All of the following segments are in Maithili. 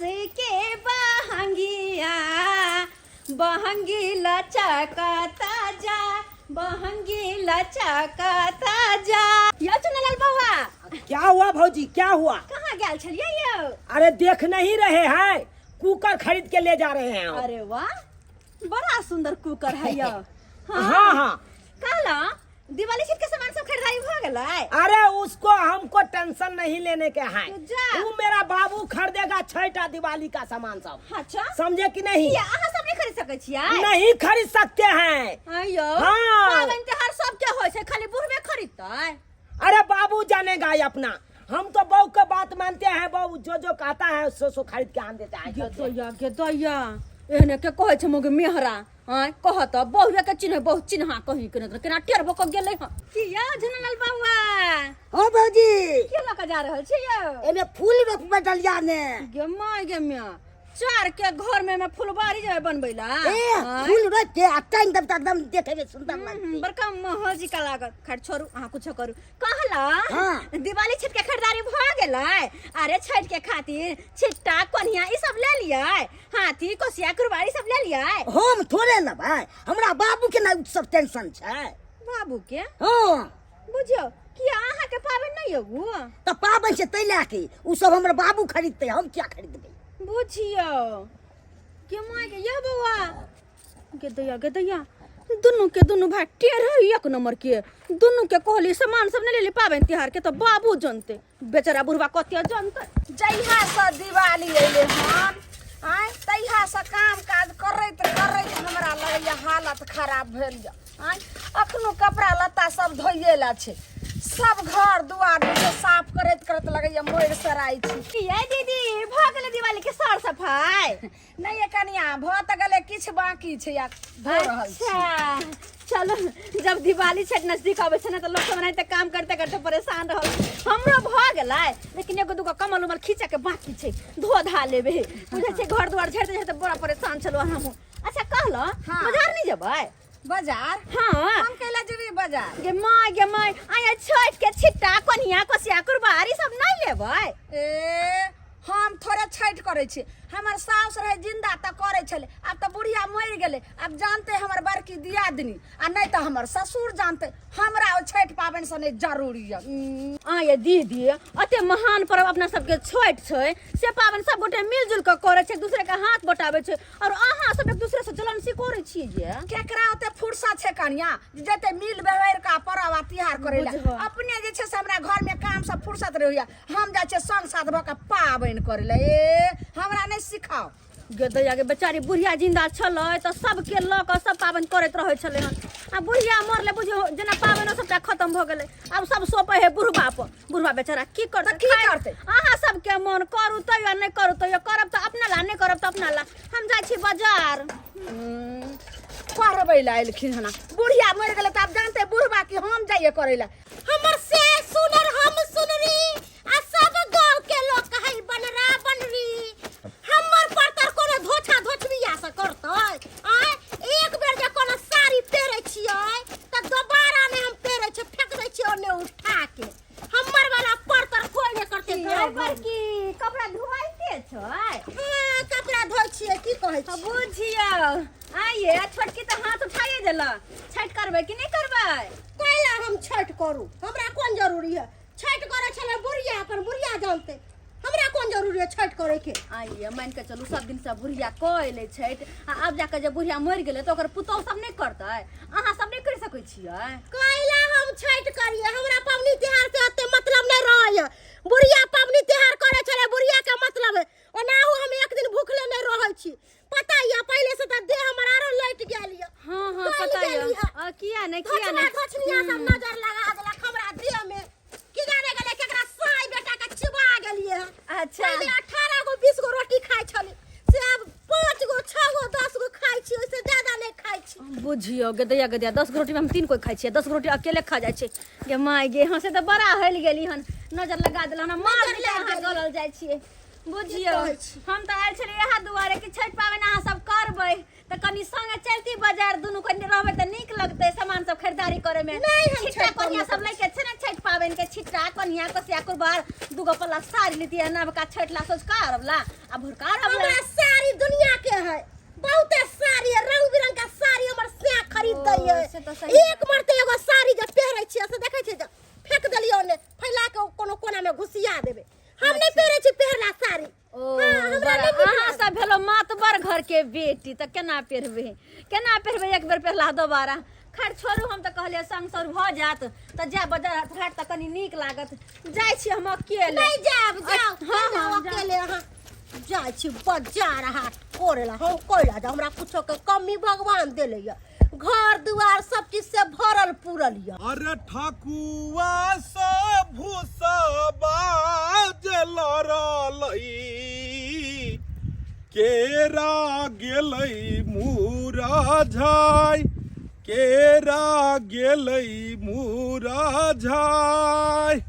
बाँस के बहंगिया, बहंगी लचकता जा, बहंगी लचकता जा। यौ चुनलाल बौआ। क्या हुआ भौजी, क्या हुआ? कहाँ गेल छलियै यौ? अरे देख नहीं रहे हैं, कुकर खरीद के ले जा रहे हैं हम। अरे वाह, बड़ा सुंदर कुकर है यौ। हाँ हाँ। कहला दिवाली छठ के सामान सब खरीदारी भ गेलै? अरे उसको हमको टेंशन नहीं लेने के है, तो जा। वो मेरा बाबू खरीदेगा छठा दिवाली का सामान सब। अच्छा। समझे कि नहीं? किया अहाँ सब नहीं खरीद सकै छियै? नहीं खरीद सकते हैं। आइयो। हाँ। पाबनि त्योहार सब के होइ छै, खाली बुढ़बे खरीदतै? अरे बाबू जानेगा ये अपना, हम तो बहू के बात मानते हैं, बहू जो जो कहता है सो सो खरीद के आन देता है। गे दैया, गे दैया, एहने के कहै छै मोगे मेहरा। आँय कह तऽ बहुए के चिन्ह, बहु चिन्हा कहीं के नहि, केना टेढ़ भऽ कऽ गेलै हँ। की यौ झुनलाल बौआ? हाँ भौजी। की लऽ कऽ जा रहल छी यौ? एमे फूल रोपबै डलिया में। गे माय गे माय, चार के घर में फुलबाड़ी जेबै बनबै ला? ए। आँय? फूल रोप के आ टांग देब तऽ एकदम देखे में सुंदर लगतै। बड़का महल जी का लागत। खैर छोड़ू, अहाँ कुछो करू। कहला हाँ। दिवाली छठ के खरीदारी भऽ गेलै? अरे छठ के खातिर छिट्टा कोन्हिया ई सब ले लियै, हाथी कोसिया कुरबारी सब ले लियै? हम थोड़े लेबै, हमरा बाबू के ना सब टेंशन छै। बाबू के? हाँ। बुझियौ कि अहाँ के पाबनि नहि यौ? तऽ पाबनि छै ताहि लए के ओ सब हमर बाबू खरीदतै, हम किया खरीदबै? बुझियौ के माय के। यौ बौआ, गे दैया, गे दैया, दुनू के दुनू भाई टेढ़ है एक नंबर के। दुनू के कहली सामान सब नहीं लेली पाबनि तिहार के, तो बाबू जनते, बेचारा बुढ़वा कते जनते। जहिया से दिवाली अयलै हन आँय, तहिया से काम काज करैत करैत हमरा लगैया हालत खराब भेल यऽ। आँय, अखनो कपड़ा लत्ता सब धोइए ला छै, सब घर दुआर जे छै साफ करैत करैत लगैया मरि सराइ छी। ये दीदी, भऽ गेलै दिवाली के सर सफाई? नहि ये कनिया, भऽ तऽ गेलै, किछु बाकी छै आ धो रहल छी। अच्छा चलो, जब दिवाली छठ नजदीक आबै छै ने तऽ लोक सब एनाहिते काम करते करते परेशान रहल। हमरो भऽ गेलै, लेकिन एगो दूगो कमल उमल खींचे के बाकी छै, धो धा लेबै। बुझै छै घर दुआर झड़ते झड़ते बड़ा परेशान छलहुँ हमहूँ। अच्छा कहलहुँ, हाँ। बाजार नहि जेबै? बाजार? हाँ। हम कैला जेबै बाजार? गे माय, गे माय, आया छठ के छिट्टा कोनिया कोसिया कुरबारी सब नहि लेबै? ए, हम थोड़े छठि करै छी। हमर साउस रहै जिंदा तऽ करै छलै, आब तऽ बुढ़िया मरि गेलै। आब जानतै हमर बड़की दियादनी आ नहि तऽ हमर ससुर जानतै। हमरा ओ छठि पाबनिसँ नहि जरूरी यऽ। आ ये दीदी, अते महान पर्व अपना सबके छठि छै, से पाबनि सब गोटे मिलजुल कऽ करै छै, एक दूसरे के हाथ बटाबै छै, और अहाँ सब एक दूसरे से जलनसी करै छियै जे? केकरा ओते फुर्सत छै कनिया जे जते मिल बहर का परब आ तिहार करै लए? बुझह। अपने जे छै से हमरा घर में काम सब फुर्सत रहैया, हम जाइ छियै संग साथ भऽ कऽ पाबनि करै लए। ए, हमरा नहि सिखाउ। गे दैया गे, बेचारी बुढ़िया जिंदा छलै तऽ सबके लऽ कऽ सब पाबनि करैत रहै छलै हन, आ बुढ़िया मरले बुझियौ जेना पाबनि सबटा खतम भऽ गेलै। आब सब सोपै है बुढ़बा पर। बुढ़बा बेचारा की करतै? तऽ की करतै? अहाँ सबके मन करू तैयो, नहि करू तैयो, करब तऽ अपना ला, नहि करब तऽ अपना ला। हम जाइ छी बाजार। पढ़बै लए एलखिन हन। बुढ़िया मरि गेलै तऽ आब जानतै बुढ़बा कि हम जाइए करै लए। हमर से सुनर हम सुनरी आ सब गांव के लोग कहै बनरा बनरी। हमर पर तर कोनो धोछा धोछबिया से करतै? आय एक बेर जे कोनो साड़ी पेरै छियै त दोबारा नहि हम पेरै छियै, फेंक दै छियै ओने उठा के। हमर वाला पर तर कोई नहि करतै। की गाँव पर की कपड़ा धोइते छै? हाँ, कपड़ा धोइ छियै। की कहै हाँ, छी? बुझियौ। आइए छोटकी तऽ हाथ उठाइए देला, छठि करबै कि नहि करबै? कैला हम छठि करू? हमरा कोन जरूरी है? छठि करै छलै बुढ़िया, अपन बुढ़िया जानते, हमरा कोन जरूरी है छठि करे के? आइए मान के चलू सब दिन से बुढ़िया कऽ एलै छठि, आ आब जाके जे बुढ़िया मरि गेलै तऽ ओकर पुतोहु सब नहि करतै? अहाँ सब नहि करि सकै छियै? कैला हम छठि करियै? हमरा पाबनि तिहार से ओते मतलब नहि रहैया। बुढ़िया पाबनि तिहार करै छलै, बुढ़िया के मतलब है। ओनाहु हम एक दिन भूखले नहि रहै छी, पता ये? पहिले से तऽ देह हमर आरो लटि गेल ये। हाँ, गलि पता ये। गेली है। आ, किया नहि, किया धोछना नहि? धोछनिया सब नजर लगा देलक हमरा देह में। की जाने गेलै केकरा साई बेटा के चिबा गेलियै हन। अच्छा। पहिले 18 गो 20 गो रोटी खाइ छली, से आब 5 गो 6 गो 10 गो खाइ छी, ओहिसे ज्यादा नहि खाइ छी। बुझियौ गदैया गदैया, 10 गो रोटी में हम 3 कोई खाइ छियै, 10 गो रोटी अकेले खा जाइ छै। गे माय गे, हँ से तऽ बड़ा हलि गेली हन, नजर लगा देल हन, मार नजर देलकै, लागि अहाँ गेली। गलल जाइ छियै। बुझियौ कहै छी? हम तऽ आयल छलियै इएह दुआरे कि छठि पाबनि अहाँ सब करबै तऽ कनि संगे चलती बाजार दुनू कनि रहबै तऽ नीक लगतै सामान सब खरीदारी करे में नहि, हम छिट्टा छठि कोनिया पाबनि सब लैके छै ने छठि पाबनि के छिट्टा कोनिया कोसिया कुरबार दूगो पल्ला साड़ी लेती नवका छठि ला सोझका अरब ला आ भोरका अरब ला हमरा साड़ी दुनिया के है बहुते साड़ी है रंग बिरंग का साड़ी हमर से खरीद ओ, दै है से तऽ सही एक मरते एगो साड़ी जे पहिरै छियै से देखै छियै जे फेंक देलियै ओने फैला के कोनो कोना में घुसिया देबै हम नहि पहिरै छी पहिरला साड़ी ओ हाँ, हमरा बड़ा नहि नीक अहाँ लागल। सब भेलो मातबर घर के बेटी तऽ केना पहिरबै केना पहिरबै एक बेर पहिरला दोबारा खैर छोड़ू हम तऽ कहलियै संग सर भऽ जायत तऽ जाय बाजार हाट तऽ कनि नीक लागत जाइ छी हम अकेले नहीं जाब जाओ हाँ, जाओ हाँ, जाउ। अकेले अहाँ जाइ छी बाजार हाट करे ला हम कोइला जा हमरा कुछो के कमी भगवान देले ये घर दुआर सब चीज से भरल पूरल ये अरे ठकुआ से भूसबा जे लड़लै केरा गेलै मुरा झाइ केरा गेलै मुरा झाइ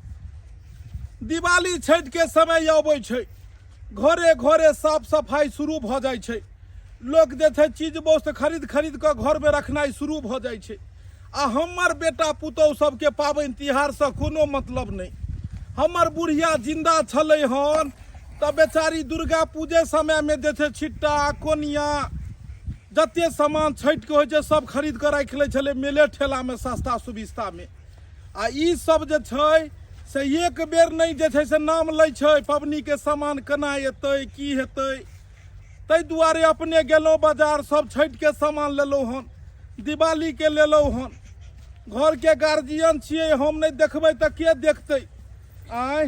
दिवाली छठि के समय अबै छै घरे घरे साफ सफाइ शुरू भऽ जाइ छै लोक जे छै चीज वस्तु खरीद खरीद कऽ घरमे रखनाइ शुरू भऽ जाइ छै आ हमर बेटा पुतहु सबके पाबनि तिहारसँ कोनो मतलब नहि हमर बुढ़िया जिन्दा छलै हन तऽ बेचारी दुर्गा पूजे समयमे जे छै छिट्टा कोनिया जते सामान छठिके होइ छै सब खरीद कऽ राखि लै छलै मेले ठेलामे सस्ता सुविस्तामे आ ई सब जे छै से एक बेर नहि जे छै से नाम लै छै पबनीके सामान केना एतै की हेतै ताहि दुआरे अपने गेलहुँ बाजार सब छठिके सामान लेलहुँ हन दिवालीके लेलहुँ हन घरके गार्जियन छियै हम नहि देखबै तऽ के देखतै आँय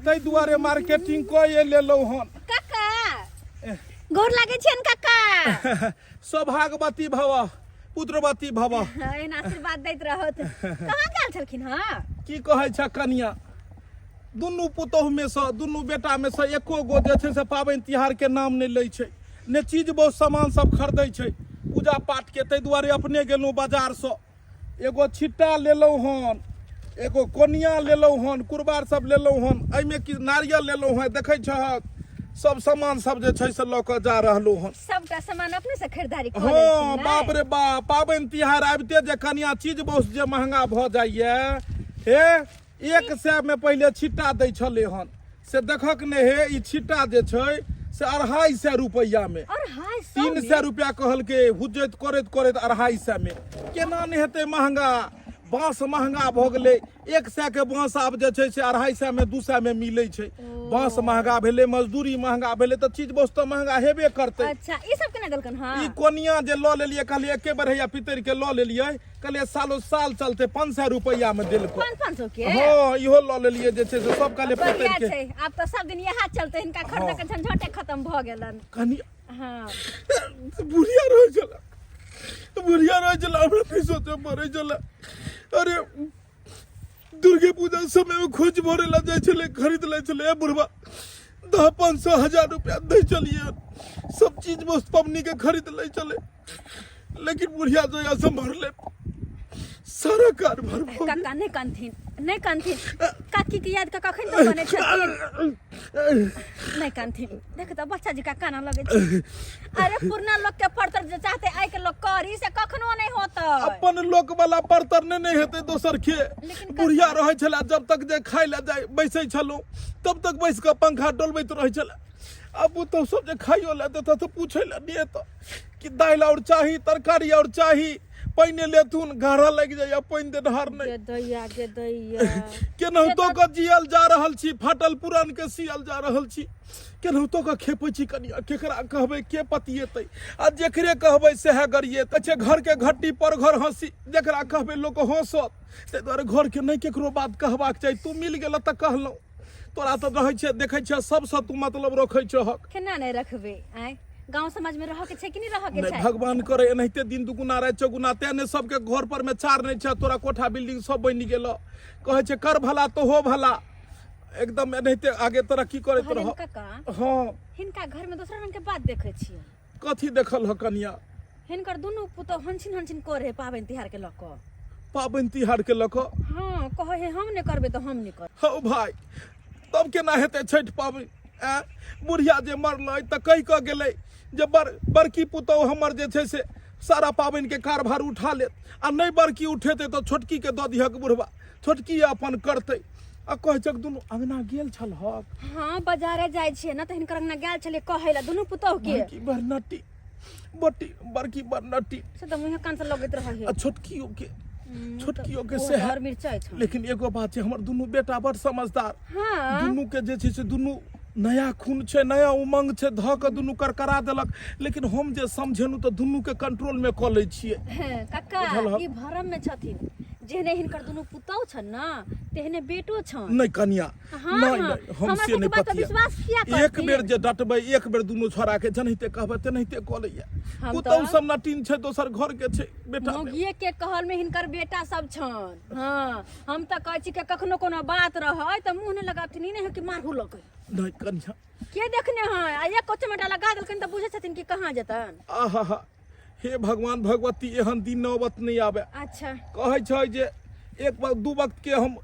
ताहि दुआरे मार्केटिंग कऽ लेलहुँ हन काका गोर लागै छियनि काका सौभाग्यवती भव पुत्रवती भव एहन आशीर्वाद दैत रहत कहाँ गेल छलखिन हँ की कहै छ कनिया दुनू पुतहुमे सँ दुनू बेटामे सँ एको गो जे छै से पाबनि तिहारके नाम नहि लै छै ने चीज बहुत सामान सब खरीदै छै पूजा पाठके ताहि दुआरे अपने गेलहुँ बाजारसँ एगो छिट्टा लेलहुँ हन एगो कोनिया लेलहुँ हन कुरबार सब लेलहुँ हन एहिमे कि नारियल लेलहुँ हन देखै छहक सब सामान सब जे छै से लऽ कऽ जा रहलहुँ हन सबटा सामान अपने से खरीदारी कऽ हँ लेलखिन बाप रे बाप पाबनि तिहार आबिते जे कनिया चीज बहुत जे महंगा भऽ जाइए हे 100 मे पहिले छिट्टा दै छलै हन से देखक ने हे ई छिट्टा जे छै से 250 रुपैआ मे 250 300 रुपैआ कहलकै हुज्जत करैत करैत 250 मे केना नहि हेतै महंगा बाँस महंगा भऽ गेलै 100 के बाँस आब जे छै से 250 मे 200 मे मिलै छै बाँस महंगा भेलै मजदूरी महंगा भेलै तऽ चीज वस्तु महंगा हेबे करतै अच्छा ई सब केना देलकन हँ ई कोनिया जे लऽ लेलियै कहलियै एके बेर हैया पितरि के लऽ लेलियै कहलियै सालो साल चलते 500 रुपैआ मे देलको 500 के हँ इहो लऽ लेलियै जे छै से सब कहलियै बढ़िया पितरि के छै आब तऽ सब दिन इएह चलते हिनका खरीदे के झंझटे खत्म भऽ गेलन कनि हँ बुढ़िया रहै छलै बुढ़िया रहै छलै हमरा नहि सोचऽ पड़ै छलै अरे दुर्गे पूजा समय में खोज भरे ला जाइ छलै खरीद लै छलै ए बुढ़बा दह 500 1000 रुपया दै छलियै सब चीज वस्तु पबनी के खरीद लै छलै लेकिन बुढ़िया जहिया से मरले सारा कारभार भऽ गेल। काका नहि कनथिन नहि कनथिन काकी के याद कऽ कखन तो बनै छथिन नहि कनथिन देख तऽ बच्चा जी का काना लगै छै अरे पुरना लोग के परतर जे चाहते आइ के लोग करी से कखनो नहि होतै अपन लोक वाला परतर नहि नहि हेतै दोसर के लेकिन बुढ़िया रहै छलै जब तक जे खाय लए जाइ बैसै छलहुँ तब तक बैस कऽ पंखा डोलबैत रहै छलै आब पुतहु सब जे खाइयो लए देतऽ तऽ पूछै लए नहि एतऽ कि दालि आओर चाही तरकारी आओर चाही पानि लेथुन गाढ़ा लागि जाइए पानि देनहार नहि गे दैया गे दैया केनाहितो कऽ जियल जा रहल छी फाटल पुरान के सियल जा रहल छी केनाहितो कऽ खेपै छी कनिया केकरा कहबै के पतिएतै आ जेकरे कहबै सएह गरिएतै छै घरके घट्टी पर घर हँसी जेकरा कहबै लोक हँसत ताहि दुआरे घरके नहि केकरो बात कहबाक चाही तू मिल गेल तऽ कहलहुँ तोरा तऽ रहै छै देखै छियै सबसँ तू मतलब रखै छहक केना नहि रखबै आँय गाँव समाज में रह के छै कि नहीं रह के नहि छै भगवान करे एनाहिते दिन दुगुना राति चौगुना तें ने सबके घर पर में चार नहि छै तोरा कोठा बिल्डिंग सब बनि गेल कहै छै कर भला तो हो भला एकदम एनाहिते आगे तरक्की करैत कहलियनि रह काका हँ हिनका घर में दोसर रंग के बात देखै छियै कथी देखल ह कनिया हिनकर दुनू पुतोह हनछिन हनछिन करे पाबनि तिहार के लऽ कऽ पाबनि तिहार के लऽ कऽ हँ कहै है हम नहि करबै तऽ हम नहि करबै हौ भाय तब केना हेतै छठि पाबनि आँय बुढ़िया जे मरलै तऽ कहि कऽ गेलै जे बड़की पुतहु हमर जे छै से सारा पाबनिके कारभार उठा लेत आ नहि बड़की उठेतै तऽ छोटकीके दऽ दिहक बुढ़बा, छोटकी अपन करतै। आ कहै छक दुनू अंगना गेल छलहक? हाँ, बाजारे जाइ छियै ने तऽ हिनकर अंगना गेल छलियै कहै लए दुनू पुतहु के। बड़की बरनटी, बटी बड़की बरनटी से तऽ मुँहे कान से लगैत रहै आ छोटकियो के, छोटकियो के से और मिरचाइ छै। लेकिन एगो बात छै, हमर दुनू बेटा बड़ समझदार। हाँ। दुनू के जे छै से दुनू नया खून छै, नया उमंग छै, धऽ कऽ दुनू करकरा देलक। लेकिन हम जे समझेलहुँ तऽ दुनू के कंट्रोल में कऽ लै छियै। काका, बुझलहक? ई भरम में छथिन। जेहने हिनकर दुनू पुतहु छन ने तेहने बेटो छन। नहि कनिया, हाँ, नहि हाँ, नहि, हम हमरा से सबके नहि बात पर पतिया। विश्वास किया एक करथिन? बेर जे डटबै, एक बेर दुनू छोड़ा के जेनाहिते कहबै तेनाहिते कऽ लैया। हम पुतहु तऽ सब नटीन छै, दोसर घर के छै बेटा। मौगिए के कहल में हिनकर बेटा सब छन। हाँ, हम तऽ कहै छी कि कखनो कोनो बात रहै तऽ मुँह नहि लगाबथिन, ई नहि होइ कि मारहु लगै। नहि कनिया, के देखने है आ एक चमेटा लगा देलखिन तऽ बुझै छथिन कि कहाँ जेतन। आहा, हे भगवान भगवती, एहन दिन नौबत नहि आबे। अच्छा, कहै छै जे एक वक्त दू वक्त के हम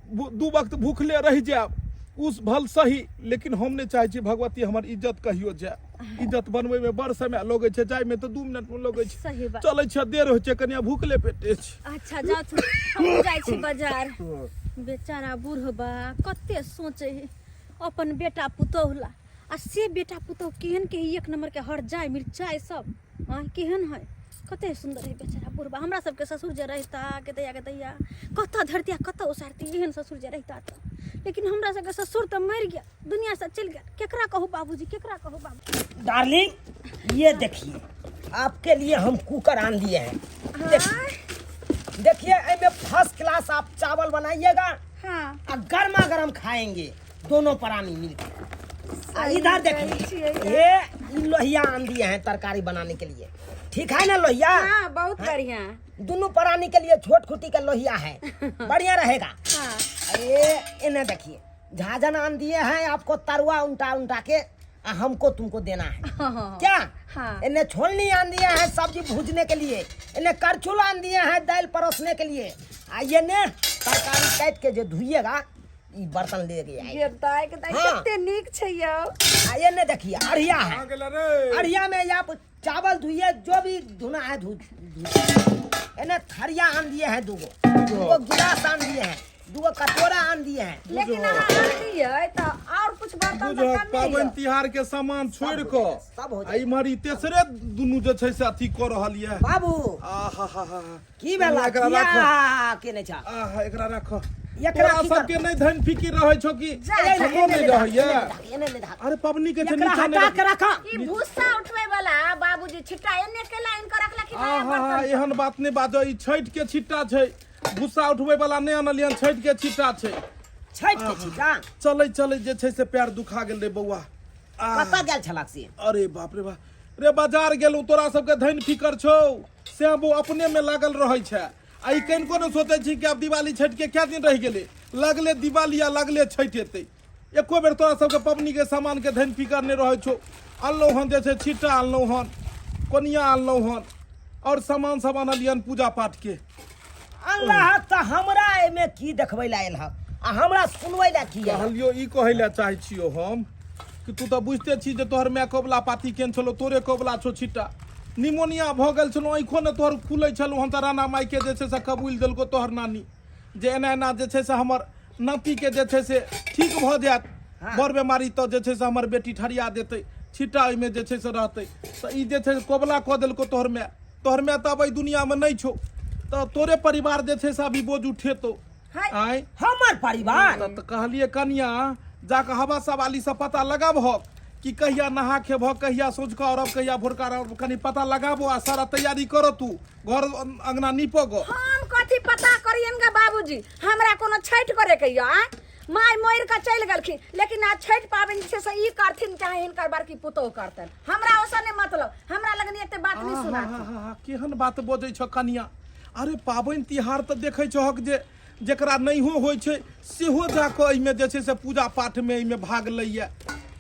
दू वक्त भूखले रहि जायब उस भल सही, लेकिन हम नहि चाहै छी भगवती हमर इज्जत कहियो जाय। इज्जत बनबै में बड़ समय लगै छै, जाय में तऽ 2 मिनट में लगै छै। सही बात। चलै छै, देर होइ छै कनिया, भूखले पेटे छै। अच्छा जाउ, हमहूँ जाइ छी बाजार। बेचारा बुढ़बा कते सोचे है अपन बेटा पुतोहु ला, आ से बेटा पुतोहु केहन के एक नंबर के हर जाय मिरचाइ सब। हाँ, केहन है, कते सुंदर है बेचारा बुढ़बा। हमरा सबके ससुर जे रहिता के दैया के दैया कतऽ धरतिया कतऽ उसारती, एहन ससुर जे रहिता तऽ। लेकिन हमरा सबके ससुर तऽ मरि गेल, दुनिया से चलि गेल। केकरा कहू बाबूजी, केकरा कहू बाबू। डार्लिंग, ये देखिए आपके लिए हम कुकर आन दिए हैं। देखिए, देखिए एमे फर्स्ट क्लास आप चावल बनाइएगा। हाँ। और गर्मा गर्म खाएंगे दोनों प्राणी मिलकर। आ इधर देखिए, ये लोहिया आन दिए हैं तरकारी बनाने के लिए, ठीक है ना लोहिया? हाँ, बहुत बढ़िया। दोनों प्राणी के लिए छोट खुटी का लोहिया है, बढ़िया रहेगा। हाँ। अरे इन्हें देखिए, झांझन आन दिए हैं आपको, तरुआ उल्टा उल्टा के आ हमको तुमको देना है। हाँ। क्या? हाँ। इन्हें छोलनी आन दिए हैं सब्जी भूजने के लिए, इन्हें करछुल आन दिए हैं दाल परोसने के लिए, आ ये ने तरकारी काट के जो धुइएगा ई बर्तन ले गया है। ये दाई के दाई। हाँ। कते नीक छै यौ। आ ये ने देखिए अरिया है। कहाँ गेल रे? अरिया में आप चावल धुइए, जो भी धुना है धु। इन्हें थरिया आन दिए हैं, दूगो दूगो गिलास आन दिए हैं, दूगो कटोरा आन दिए हैं। लेकिन अहाँ आनलियै तऽ और कुछ बर्तन तऽ बुझह कम नहि पाबनि यऽ। तिहार के सामान छोड़ि हो कऽ जायत, सब हो आ जायत। इम्हर ई तेसरे दुनू जे छै से अथी कऽ रहल यऽ। बाबू। आहा हा हा। की भेला? एकरा किया राखो। केने छा? आहा, एकरा राखो। एकरा तोरा की सबके कर- नहि धन फिकिर रहै छौ कि एने हमरो ने नहि धाक, रहैया? एने ने धाक, एने ने धाक। अरे पबनी के छै एकरा नीचा नहि हटा के रख। रखा। ई भूसा उठबै वाला बाबूजी छिट्टा एने केला इनकर रखला कि नया आहा, बर्तन? एहन बात नहि बाजो, ई छठि के छिट्टा छै, भूसा उठबै वाला नहि अनलियन, छठि के छिट्टा छै। छठि के छिट्टा? चलै चलै जे छै से पैर दुखा गेल रे बौआ। आह। कतऽ गेल छलक से? अरे बाप रे बाप रे, बाजार गेलहुँ, तोरा सबके धन फिकर छौ से वो अपने में लागल रहै छै। आ ई कनिको ने सोचै छी कि आब दिवाली छठि के कए दिन रहि गेलै, लगले दिवाली आ लगले छठि एतै। एको बेर तोरा सबके पबनी के सामान के धन फिकर नहि रहै छौ। अनलहुँ हन जे छै छिट्टा अनलहुँ हन, कोनिया अनलहुँ हन, और सामान सब अनलियन पूजा पाठ के। अनलह तऽ हमरा एहिमे की देखबै लए आयल हक आ हमरा सुनबै लए की आयल? कहलियो ई कहै लए चाहै छियौ हम कि तू तऽ बुझिते छी जे तोहर माय कबुला पाती केहन छलौ, तोरे कबुला छौ छिट्टा। निमोनिया भऽ गेल छलौ, आँखिओ ने तोहर खुलै छलौ हन तऽ राणा मायके जे छै से कबूलि देलकौ तोहर नानी जे एना एना जे छै से हमर नातीके जे छै से ठीक भऽ जायत बड़ बेमारी तऽ जे छै से हमर बेटी ठरिया देतै, छिट्टा ओहिमे जे छै से रहतै। तऽ ई जे छै से कबुला कऽ देलकौ तोहर माय। तोहर माय तऽ आब एहि दुनियामे नहि छौ, तऽ तोरे परिवार जे छै से अभी बोझ उठेतौ। आँय हमर परिवार? तऽ कहलियै कनिया जाकऽ हवा सवाली से पता लगाबहक कि कहिया नहा खेबह, कहिया सोझका अरब, कहिया भोरका अरब, कनि पता लगाबो आ सारा तैयारी कर, तू घर अंगना नीपो गो। हम कथी पता करियन गे बाबूजी, हमरा कोनो छठि करे के यऽ? आँय, माय मरि कऽ चलि गेलखिन, लेकिन आज छठि पाबनि जे छै से ई करथिन चाहे हिनकर बड़की पुतोहु करतनि, हमरा ओसँ नहि मतलब। हमरा लगन एते बात नहि सुनाथिन। आहा, केहन बात बजै छ कनिया। अरे पाबनि तिहार तऽ देखै छहक जे जेकरा नहियो होइ छै सेहो जाकऽ एहिमे जे छै से पूजा पाठमे एहिमे भाग लैए।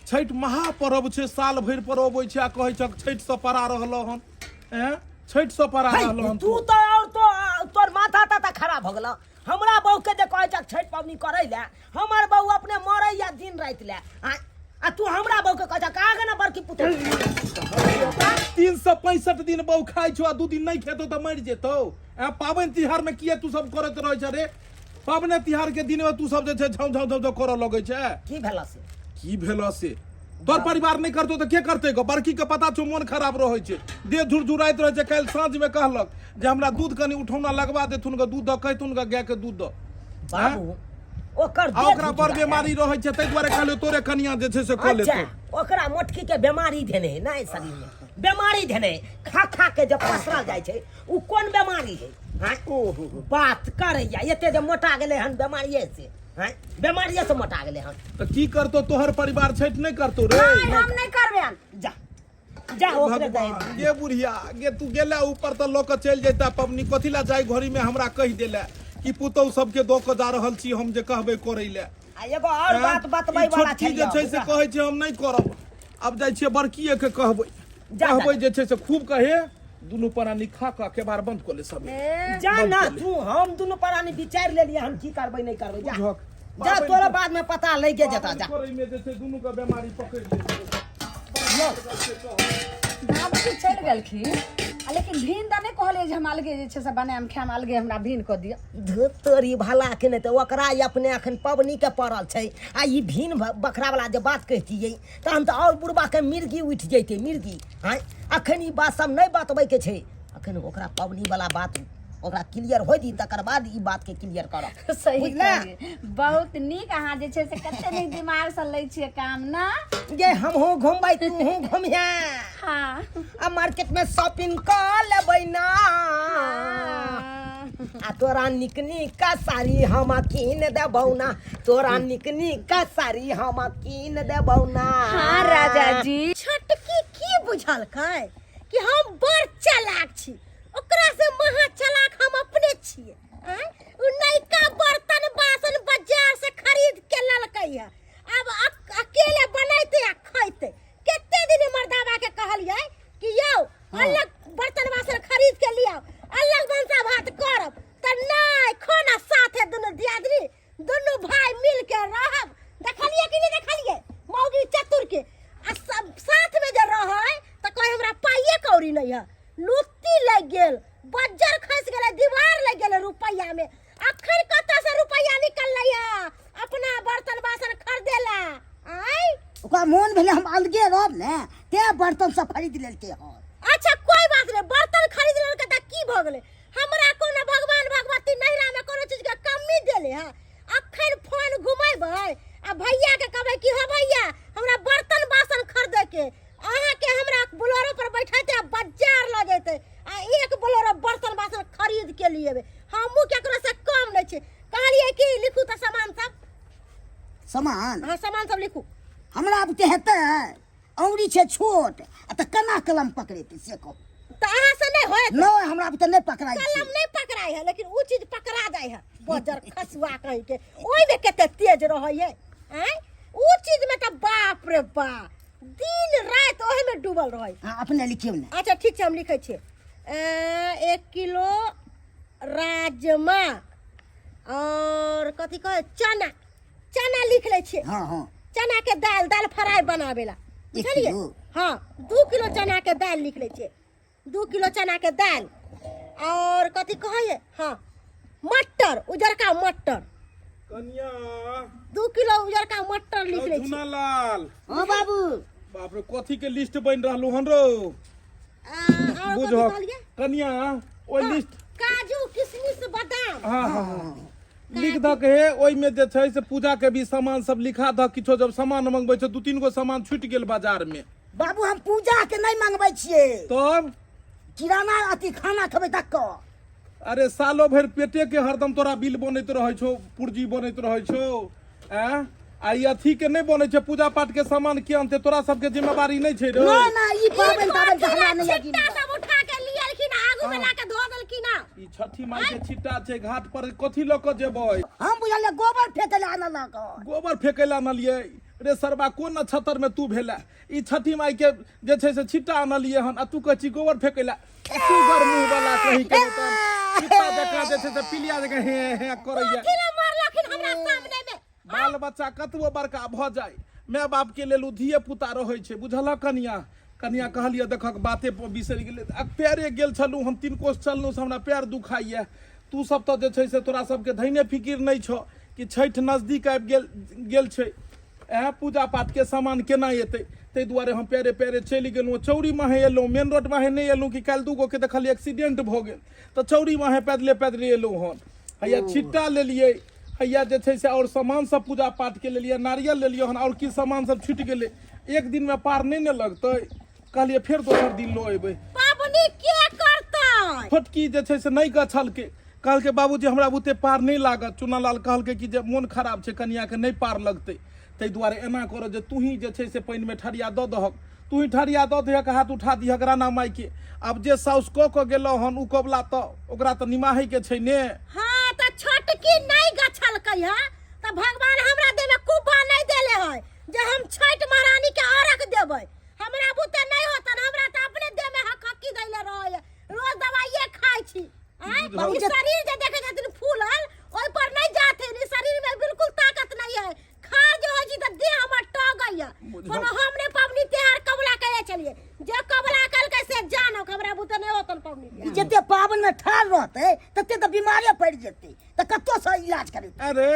छठि महापर्व छै, साल भरि पर अबै छै आ कहै छहक छठिसँ पड़ा रहलह हन। एँ, छठिसँ पड़ा है, रहलह हन तू तऽ और तो तोर माथा ताथा खराब हो गेलौ। हमरा बहू के जे कहै छक छठि पाबनि करै लए, हमर बहू अपने मरैया दिन राति लए। आ आ तू हमरा बहू के कहै छ कहाँ ना बड़की पुतोह 365 दिन बहू खाइ छौ आ 2 दिन नहि खेतौ तऽ मरि जेतौ। आ पाबनि तिहार में किया तू सब करैत रहै छ रे? पाबनि तिहार के दिन में तू सब जे छै झाउ झाउ झाउ झाउ करऽ लगै छै। की भेला से? की भेल से? तोर परिवार नहीं करतो तऽ के करतै गो? बड़की के पता छौ मोन खराब रहै छै, देह झुरझुराइत रहै छै। काल्हि साँझ में कहलक जे हमरा दूध कनि उठौना लगवा देथुन ग, दूध दऽ कहथुन ग गाय के दूध दऽ। बाबू ओकर आ देह ओकरा बड़ झुरझुराइ। बीमारी रहै छै, ताहि दुआरे कहलियौ तोरे कनिया जे छै से कऽ अच्छा लेतौ। ओकरा मोटकी के बीमारी धेने है ना, शरीर में बीमारी धेने है, खा खा के जब पसरल जाइ छै उ कोन बीमारी है? हाँ? बात करैया एते जे मोटा गेलै हन बीमारिये से, हाँ? बीमारिये से मोटा गेलै हन। तऽ की करतौ तोहर परिवार? छठि नहि करतौ रे? नहि, हम नहि करबेन। जा जा ओकरे दे। भगवान गे बुढ़िया गे, तू गेला ऊपर तऽ लऽ कऽ चलि जैता पबनी, कथी ला जाय घड़ी में हमरा कहि देले कि पुतहु सबके दऽ कऽ जा रहल छी हम जे कहबै करै लए। आ एगो और आँय? बात बतबै ई वाला छोटकी छै जे छै से कहै छै हम नहि करब। आब जाइ छियै बड़कीए के कहबै। जा, कहबै जा। जे छै से खूब कहे दुनू प्राणी खा कऽ केबाड़ बंद कऽ ले सब। जा बंद ना कऽ ले। तू हम दुनू प्राणी विचारि लेलियै हम की करबै नहि करबै। जा बुझक। जा, पाबनि तोरा बाद में पता लगे जेता। जा करै में जे छै दुनू के बीमारी पकड़ि लेतै। बाबूजी चलि गेलखिन आ लेकिन भिन तऽ नहि कहलियै जे हम अलगे जे छै से बनायब खायब, अलगे हमरा भिन कऽ दिअ। धुत तोरी भला के नहि तऽ ओकरा ई अपने अखन पबनी के पड़ल छै आ ई भिन बकरा वाला जे बात कहितियै तहन तऽ आओर बुढ़बा के मिर्गी उठि जैतै, मिर्गी। आँय अखन ई बात सब नहि बतबै के छै, अखन ओकरा पबनी वाला बात ओकरा क्लियर होइ दी, तकर बाद ई बात के क्लियर करब। सही बुझले? कहलियै। बहुत नीक, अहाँ जे छै से कते नीक दिमाग से लै छियै काम ना। जे हमहूँ घुमबै तूहूँ घुमिहे। हाँ। आ मार्केट में शॉपिंग कऽ लेबै ना। हाँ। आ तोरा नीक नीक साड़ी हम कीन देबौ ना, तोरा नीक नीक साड़ी हम कीन देबौ ना। हाँ राजा जी। छोटकी की बुझलकै कि हम बड़ चालाक छी, ओकरा से महा चालाक हम अपने छियै। आँय? उ नयका बर्तन बासन बाजार से खरीद के ललकै है, अब अकेले बनैते आ खैते। कते दिन मर्दाबा के कहलियै कि यौ अलग बर्तन बासन खरीद के लियाओ, अलग भनसा भात करब, तऽ नहि, खाना साथे दुनू दियादनी दुनू भाई मिल के रहब। देखलियै कि नहि देखलियै मौगी चतुर के? आ सब साथ में जे रहै तऽ कहे हमरा पाइए कौड़ी नहीं है। लुत्ती लागि गेल, बज्जर खसि गेलै, दीवार लागि गेलै रुपैआ में। अखन कतऽ से रुपैआ निकललै है अपना बर्तन बासन खरीदे ला? आँय ओकरा मोन भेलै हम अलगे रहब ने, तें बर्तन सब खरीद लेलकै हन। अच्छा कोई बात नहीं, बर्तन खरीद लेलकै तऽ की भऽ गेलै? हमरा कोनो भगवान भगवती नैहरा में कोनो चीज के कमी देले है? अखन फोन घुमेबै आ भैया के कहबै कि हो भैया हमरा बर्तन बासन खरीदे के, अहाँ के हमरा बोलेरो पर बैठेते आ बाजार लऽ जेते आ एक बोलेरो बर्तन बासन खरीद के लिए एबै। हमहूँ केकरो से कम नहीं छी। कहलियै कि लिखू तऽ सामान सब। सामान? हाँ सामान सब लिखू। हमरा बुते हेतै? औरी छै छोट आ तऽ केना कलम पकड़ेतै से कहू। तऽ अहाँ से नहीं होयत? नहि, हमरा बुते नहि पकड़ाइ छै। कलम नहीं पकड़ाइ है लेकिन उ चीज पकड़ा जाइ है। बजर खसुआ कहीं के ओहिमे कते तेज रहै है। आँय उ चीज में तऽ बाप रे बाप दिन राति ओहिमे डूबल रहै। हाँ अपने लिखियौ ने। अच्छा ठीक छै, हम लिखै छियै। 1 किलो राजमा और कथी कहै चना, चना लिख लै छियै। हाँ हाँ। चना के दाल, दाल फ्राई बनाबेला। एक बुझलियै? किलो? हाँ 2 किलो चना के दाल लिख लै छियै, 2 किलो चना के दाल और कथी कहै, हाँ मटर, उजरका मटर। कनिया 2 किलो उजरका मटर लिख लै छियै। झुनालाल। हाँ बाबू। बाप रे कथी के लिस्ट बनि रहलू हन रो? और कथी बुझक कहलियै? कनिया ओहि हाँ, लिस्ट काजू किशमिश बादाम। हाँ हाँ हाँ लिख दक हे। ओहिमे जे छै से पूजा के भी सामान सब लिखा दक। किछो जब सामान मंगबै छै 2-3 गो सामान छूटि गेल बाजार में। बाबू हम पूजा के नहीं मंगबै छियै। तब किराना अथी खाना खेबै तक। अरे सालो भरि पेटे के हरदम तोरा बिल बनैत रहै छौ, पुर्जी बनैत रहै छौ। आँय आ ई अथी के नहि बनै छै पूजा पाठ के सामान के अनतै? तोरा सबके जिम्मेवारी नहि छै रे? ना ना ई पाबनि ताबनि के हमरा नहि यकीन छिट्टा बा। सब उठा के लियलखिन आगू में लाके धो देलखिन। ई छठी माई के छिट्टा छै, घाट पर कथी लऽ कऽ जेबै? हम बुझलियै गोबर फेकै लए आनलक। गोबर फेकै लए आनलियै रे सरबा? कोन नक्षत्र में तू भेला? ई छठी माई के जे छै से छिट्टा आनलियै हन आ तू कहै छी गोबर फेकै लए। सुगर मुँह वाला कही के नहि तहन कुत्ता जकाँ जे छै से पिलिया जकाँ हे हे करैया। कथी लए मारलखिन हमरा सामने में? बाल बच्चा कतबो बड़का भऽ जाय माय बापके लेल ओ धिये पुता रहै छै बुझलक कनिया कनिया कहलियै देखक बाते पर बिसरि गेलै आ पैरे गेल छलहुँ हम तीन कोस चललहुँ से हमरा पैर दुखाइए तू सब तऽ जे छै से तोरा सबके धैने फिकिर नहि छौ कि छठि नजदीक आबि गेल गेल छै इएह पूजा पाठके सामान केना एतै ताहि दुआरे हम पैरे पैरे चलि गेलहुँ चौरी माहे एलहुँ मेन रोड माहे नहि एलहुँ कि काल्हि दूगोके देखलियै एक्सीडेंट भऽ गेल तऽ चौरी माहे पैदले पैदले एलहुँ हन हैया छिट्टा लेलियै हैया जे छै से आओर सामान सब पूजा पाठके लेलियै नारियल लेलियै हन आओर की सामान सब छुटि गेलै एक दिनमे पार नहि ने लगतै कहलियै फेर दोसर दिन लऽ एबै पाबनि के करतै छोटकी जे छै से नहि गछलकै कहलकै बाबूजी हमरा बुते पार नहि लागत चुनालाल कहलकै कि जे मोन खराब छै कनियाके नहि पार लगतै ताहि दुआरे एना करऽ जे तूही जे छै से पानिमे ठरिया दऽ दहक तूही ठरिया दऽ दिहक हाथ उठा दिहक राणा माइके आब जे साउस कऽ कऽ गेलौ हन ओ कबला तऽ ओकरा तऽ निमाहैके छै ने हाँ तऽ छोटकी नहि गछलकै हँ तऽ भगवान हमरा देह में कुब्बा नहि देले है जे हम छठि महारानी के अर्घ देबै हमरा बुते नहि होतन हमरा तऽ अपने देह में हकहकी दैले रहै रोज दवाइये खाइ छी आँय बुझल। ई शरीर जे देखै छथिन फूलल ओहि पर नहि जाथिन ई शरीर में बिल्कुल ताकत नहीं है खार जे होइ छै तऽ देह हमर टगैया बुझल। कोनो हम नहि पबनी तिहार कबला करै छलियै जे कबला कलकै से जानो हमरा बुते नहि होतन पबनी ई जते पाबनि में ठाढ़ रहतै तते तऽ बीमारे पड़ि जेतै तऽ कतौ से इलाज करेतै अरे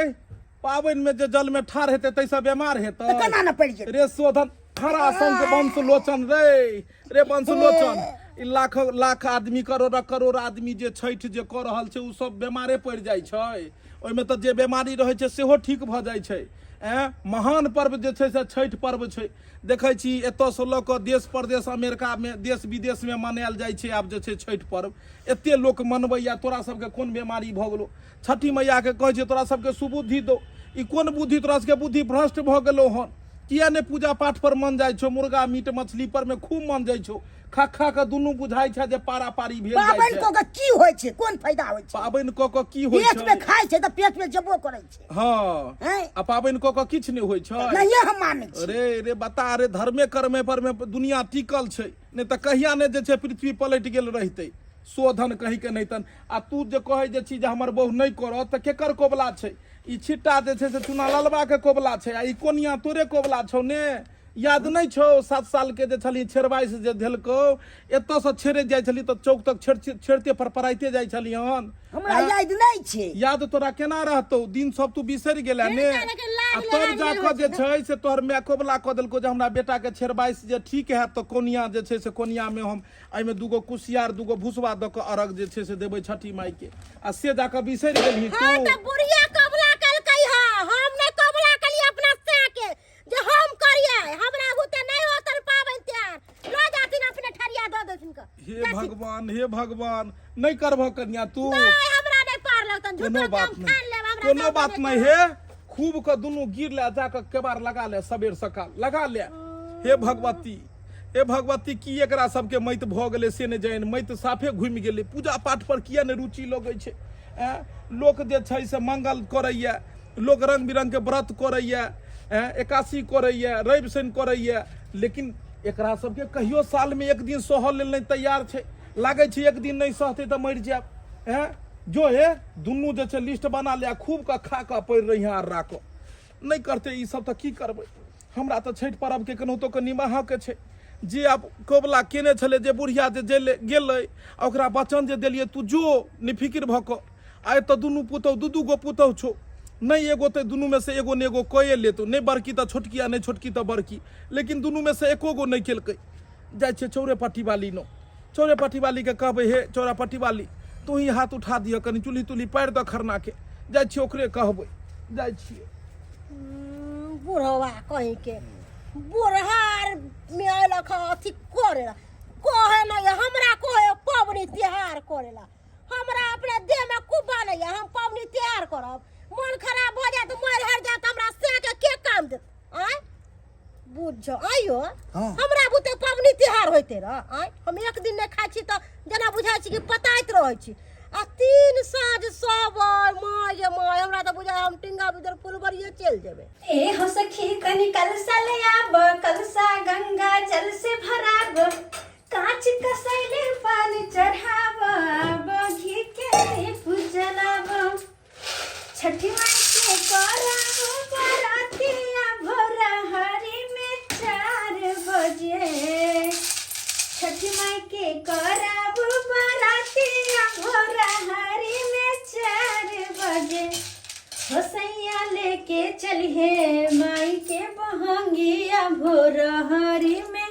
पाबनिमे जे जलमे ठाढ़ हेतै ताहिसँ बेमार हेतै तऽ केना ने पड़ि जेतै रे शोधन खरा शंख वंश लोचन रे रे वंश लोचन ई लाख लाख आदमी करोड़ करोड़ आदमी जे छठि जे कऽ रहल छै ओ सब बेमारे पड़ि जाइ छै ओहिमे तऽ जे बेमारी रहै छै सेहो ठीक भऽ जाइ छै एँ महान पर्व जे छै से छठि पर्व छै देखै छी एतऽसँ लऽ कऽ देश परदेश अमेरिकामे देश विदेशमे मनायल जाइ छै आब जे छै छठि पर्व एते लोक मनबैया तोरा सबके कोन बेमारी भऽ गेलौ छठी मैयाके कहै छियै तोरा सबके सुबुद्धि दौ ई कोन बुद्धि तोरा सबके बुद्धि भ्रष्ट भऽ गेलौ हन किया नहि पूजा पाठ पर मन जाइ छौ मुर्गा मीट मछली पर मे खूब मन जाइ छौ खा खा कऽ दुनू बुझाइ छै जे पारा पारी भेल जाइ पाबनि छै कऽ के की होइ छै कोन फायदा होइ छै पाबनि कऽ कऽ की होइ पेट छै में खाइ छै तऽ पेट में जेबो करै छै हँ हैं? आ पाबनि कऽ कऽ किछु नहि होइ छै नहिये हम मानै छी रे रे बता रे धर्मे कर्मे पर मे दुनिया टिकल छै नहि तऽ कहिया नहि जे छै पृथ्वी पलटि गेल रहितै शोधन कहीं के नहि तन आ तू जे कहै जे छी जे हमर बहु नहि करत तऽ केकर कोबला छै ई छिट्टा जे छै से चुना ललबाके कोबला छै आ ई कोनिया तोरे कोबला छौ ने याद नहि छौ 7 सालके जे छलही छेड़बाइस जे धेलकौ एतऽसँ छेड़े जाइ छलही तऽ चौक तक छेड़ छेड़ते परपराइते जाइ छलही हन हमरा याद नहि छै याद तोरा केना रहतौ दिन सब तू बिसरि गेला ने हिनका लेकिन लाज आ तब लगान जा नहि कऽ होइ जे छै से तोहर माय कोबला कऽ देलकौ जे हमरा बेटाके छेड़बाइस जे ठीक हैत तऽ कोनिया जे छै से कोनियामे हम एहिमे दूगो कुसियार दूगो भुसबा दऽ कऽ अर्घ जे छै से देबै छठी माइके आ से जा कऽ बिसरि गेलही हाँ तू तऽ बुढ़िया कबला कलकै हा हम नहि कबला कलियै अपना सै के जे हम करियै हमरा बुते नहि होतन पाबनि तिहार लऽ जाथिन अपने ठरिया दऽ देथिन कऽ हे भगवान हे भगवान नहि करबह कनिया तू नहि हमरा नहि पार लगतन कोनो झूठो के बात हम नहि ठान लेब हमरा कोनो सब बात नहि नहि हे खूब के दुनू गिर ले जा कऽ केबाड़ लगा ले सबेर सकाल लगा ले हे भगवती हे भगवती की एकरा सबके मैत भऽ गेलै से नहि जानि मैत साफे घुमि गेलै पूजा पाठ पर किया नहि रुचि लगै छै ऐं लोक जे छै से मंगल करैया लोक रंग बिरंग के व्रत करैया ऐं एकादशी करैया रवि शनि करैया लेकिन एकरा सबके कहियो सालमे एक दिन सहल लेल नहि तैयार छै लागै छै एक दिन नहि सहतै तऽ मरि जायब ऐं जो हे दुनू जे छै लिस्ट बना ले आ खूब कऽ खा कऽ पड़ि रही आर राखऽ नहि करतै ई सब तऽ की करबै हमरा तऽ छठि पर्वके केनाहितो कऽ निमाहऽके छै जे आब कबुला केने छलै जे बुढ़िया जे जेलै गेलै आ ओकरा वचन जे देलियै तू जो निफिकिर भऽ कऽ आ एतऽ दुनू पुतहु दू दू गो पुतहु छौ नहि एगो तऽ दुनूमे से एगो ने एगो कए लेतौ नहि बड़की तऽ छोटकी आ नहि छोटकी तऽ बड़की लेकिन दुनूमे से एको गो नहि केलकै जाइ छियै चौरे पट्टी वाली नो चौरे पट्टी वालीके कहबै हे चौरा पट्टी वाली तू ही हाथ उठा दिअ कनि चूल्ही तुल्ही पारि दऽ खरनाके जाइ छियै ओकरे कहबै जाइ छियै बुढ़वा कहीं के बुढ़हा आर में अयलक हँ अथी करे ला कहे नहीं हमरा कहे पबनी तिहार करे ला हमरा अपने देह में कुब्बा नहीं है हम पबनी तिहार करब मन खराब भऽ जायत मरि हर जायत हमरा से के के काम देत आँय बुझ आइयो हाँ। हमरा बुते पबनी तिहार होइते रह आँय हम एक दिन नहि खाइ छी तऽ जेना बुझाइ छी कि पताइत रहै छी आ तीन साँझ सब माय गे माय हमरा तऽ बुझाइ हम टिंगा बिदर फुलबरिये चलि जेबै ए हो सखी कनि कलसा ले आब कलसा गंगा जल से भराब कांच कसैले पानी चढ़ाब आब घी के दीप जलाब छठी माई के करब बरातिया भोरा हरिया। बजे। छठी माई के करब बरातिया भोरहरी में 4 बजे। हो सैया लेके चलिहे माई के बहंगिया भोरहरी में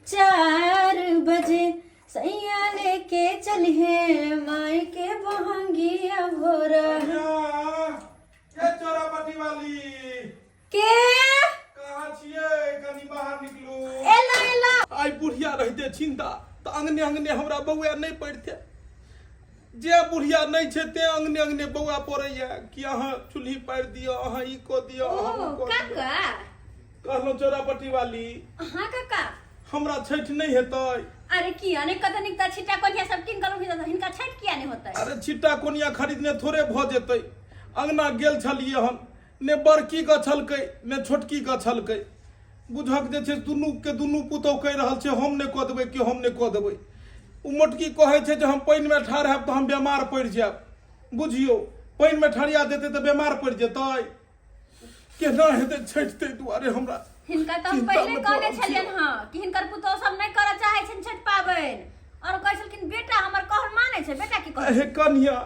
4 बजे। सैया लेके चलिहे माई के बहंगिया भोरहरी। के चोरापट्टी वाली के कहाँ छियै? कनी बाहर निकलू। एला एला। आइ बुढ़िया रहिते छिंदा तऽ अंगने अंगने हमरा बौआ नहि पड़िते। जे बुढ़िया नहि छै ते अंगने अंगने बौआ पड़ैया कि अहाँ चूल्ही पारि दिअ, अहाँ ई कऽ दिअ, अहाँ ओ कऽ दिअ। काका। कहलहुँ चोरापट्टी वाली। हाँ काका। हमरा छठि नहि हेतै। अरे किया नहि? कत निक तऽ छिट्टा कोनिया सब कीन कऽ लौठी, हिनका छठि किया नहि होतै? अरे छिट्टा कोनिया खरीदने थोड़े भऽ जेतै। अंगना गेल छलियै हम, ने बड़की गछलकै ने छोटकी गछलकै। बुझक जे छै दुनू के दुनू पुतोहु कहि रहल छै हम नहि कऽ देबै कि हम नहि कऽ देबै। ओ मोटकी कहै छै जे हम पानिमे ठाढ़ हैब तऽ हम बेमार पड़ि जायब। बुझियौ पानिमे ठरिया जेतै तऽ बेमार पड़ि जेतै। केना हेतै छठि? ताहि दुआरे हमरा हिनका तऽ हम चिन्ता पहिले मे कहने पड़ल छी। छलियनि हँ कि हिनकर पुतोहु सब नहि करऽ चाहै छनि छठि पाबनि, और कहै छलखिन बेटा हमर कहल मानै छै। बेटा की कहै? हे कन्या,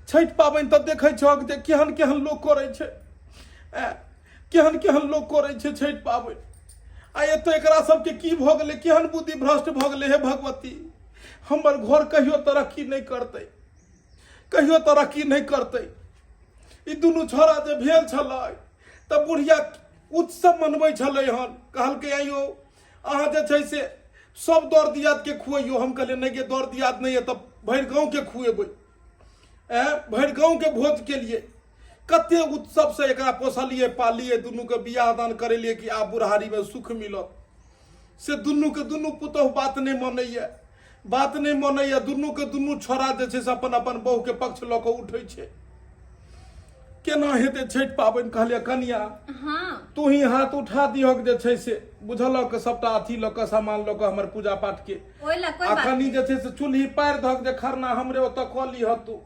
छठि पाबनि तऽ देखै छहक जे केहन केहन लोक करै छै, केहन केहन लोक करै छै छठि पाबनि। आ एतऽ एकरा सबके की भऽ गेलै? केहन बुद्धि भ्रष्ट भऽ गेलै? हे भगवती, हमर घर कहियो तरक्की नहि करतै, कहियो तरक्की नहि करतै। ई दुनू छोड़ा जे भेल छलै तऽ बुढ़िया उत्सव मनबै छलै हन। कहलकै आइयो अहाँ जे छै से सब दर दियादके खुअइयौ। हम कहलियै नहि गे, दर दियाद नहि यऽ तऽ भरि गाँवके खुएबै। भरि गाँवके भोज केलियै। कते उत्सवसँ एकरा पोसलियै पालियै, दुनूके बियाह दान करेलियै कि आब बुढ़ारीमे सुख मिलत। से दुनूके दुनू पुतोहु बात नहि मानैए, बात नहि मानैए। दुनूके दुनू छोड़ा जे छै से अपन अपन बहुके पक्ष लऽ कऽ उठै छै। केना हेतै छठि पाबनि? कहलियै कनिया हाँ तू ही हाथ उठा दिहक जे छै से बुझलक सबटा अथी लऽ कऽ सामान लऽ कऽ हमर पूजा पाठ के। ओहि लए कोई आ बात कनि नहि। जे छै से चूल्ही पारि दहक जे खरना हमरे ओतऽ कऽ लिह तू।